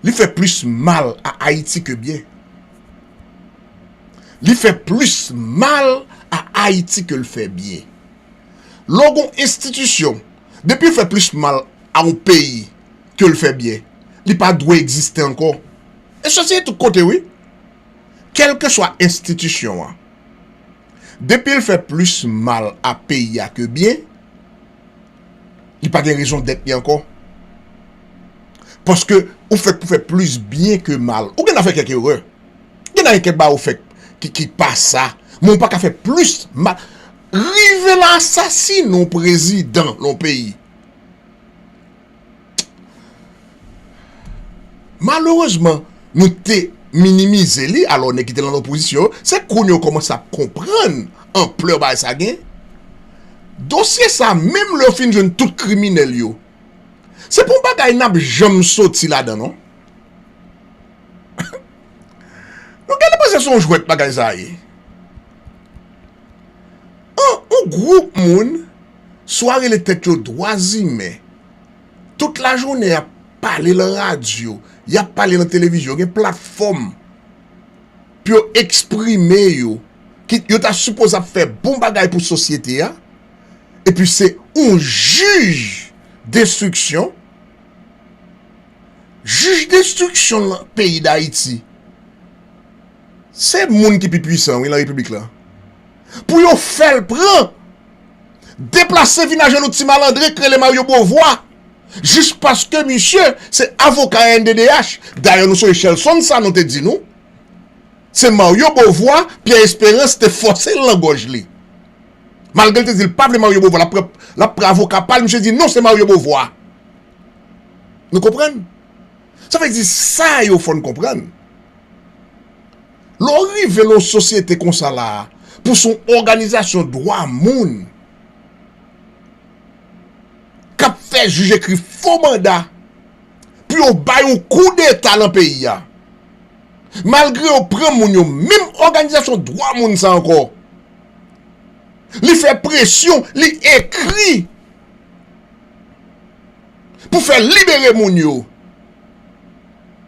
li fè plis mal a Ayiti ke byen. Li fè plis mal a Ayiti ke l fè byen. Lè w gen yon enstitisyon, depi l fè plis mal a yon peyi ke l fè byen, li pa dwe egziste ankò. E sa se tout kote, wi. Kèlkeswa enstitisyon an, depi l fè plis mal a peyi a ke byen, li pa gen rezon dèt li ankò. Paske ou fèt pou fè plis byen ke mal. Ou gen dwa fè kèk erè. Gen dwa gen kèk bagay ou fè ki, ki pa sa. Men ou pa ka fè plis mal. Rive la asasine yon prezidan lan yon peyi. Malerezman, nou te minimize li, alò nèg ki te lan lopozisyon, se kounye a yo kòmanse ap konprann anplè bagay sa gen. Dosye sa, menm lè yo fin jwenn tout kriminèl yo, se pa yon bagay n ap janm soti ladan, non. Nou genlè panse se yon jwèt bagay sa ye. An, yon gwoup moun, swa rele tèt yo dwa imen, tout lajounen y ap pale lan radyo, y ap pale lan televizyon, gen platfòm pou yo eksprime yo, ki, yo ta sipoze ap fè bon bagay pou sosyete a, epi se yon jij denstriksyon, jij denstriksyon lan peyi Dayiti, Se moun ki pi pwisan, wi, nan repiblik la. Pou yo fè l pran, deplase vin ajoute yon ti malandren k rele Mario Beauvoir, jis paske misye se avoka R N D D H. Dayè, nou sonje Shelson, sa nou te di nou. Se Mario Beauvoir, Pierre Espérance te fòse l nan gòj li. Malgre l te di l pa vle Mario Beauvoir, l ap pran, l ap pran avoka pa l, misye di non, se Mario Beauvoir. Nou konprann? Sa vle di sa yo fò n konprann. Lè w rive nan yon sosyete konsa la, pou se yon òganizasyon dwa moun k ap fè jij ekri fo manda pou yo bay yon koudeta nan peyi a. Malgre yo pran moun yo, menm òganizasyon dwa moun sa ankò, li fè presyon, li ekri pou fè libere moun yo.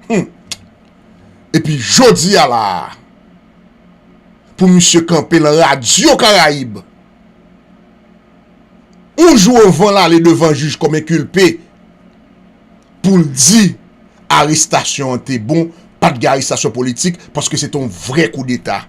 Hmm. Epi jodi a la, pou misye kanpe nan Radyo Karayib, yon jou anvan l ale devan jij kòm enkilpe, pou l di arestasyon an te bon, pa t gen arestasyon politik, paske se te yon vrè koudeta.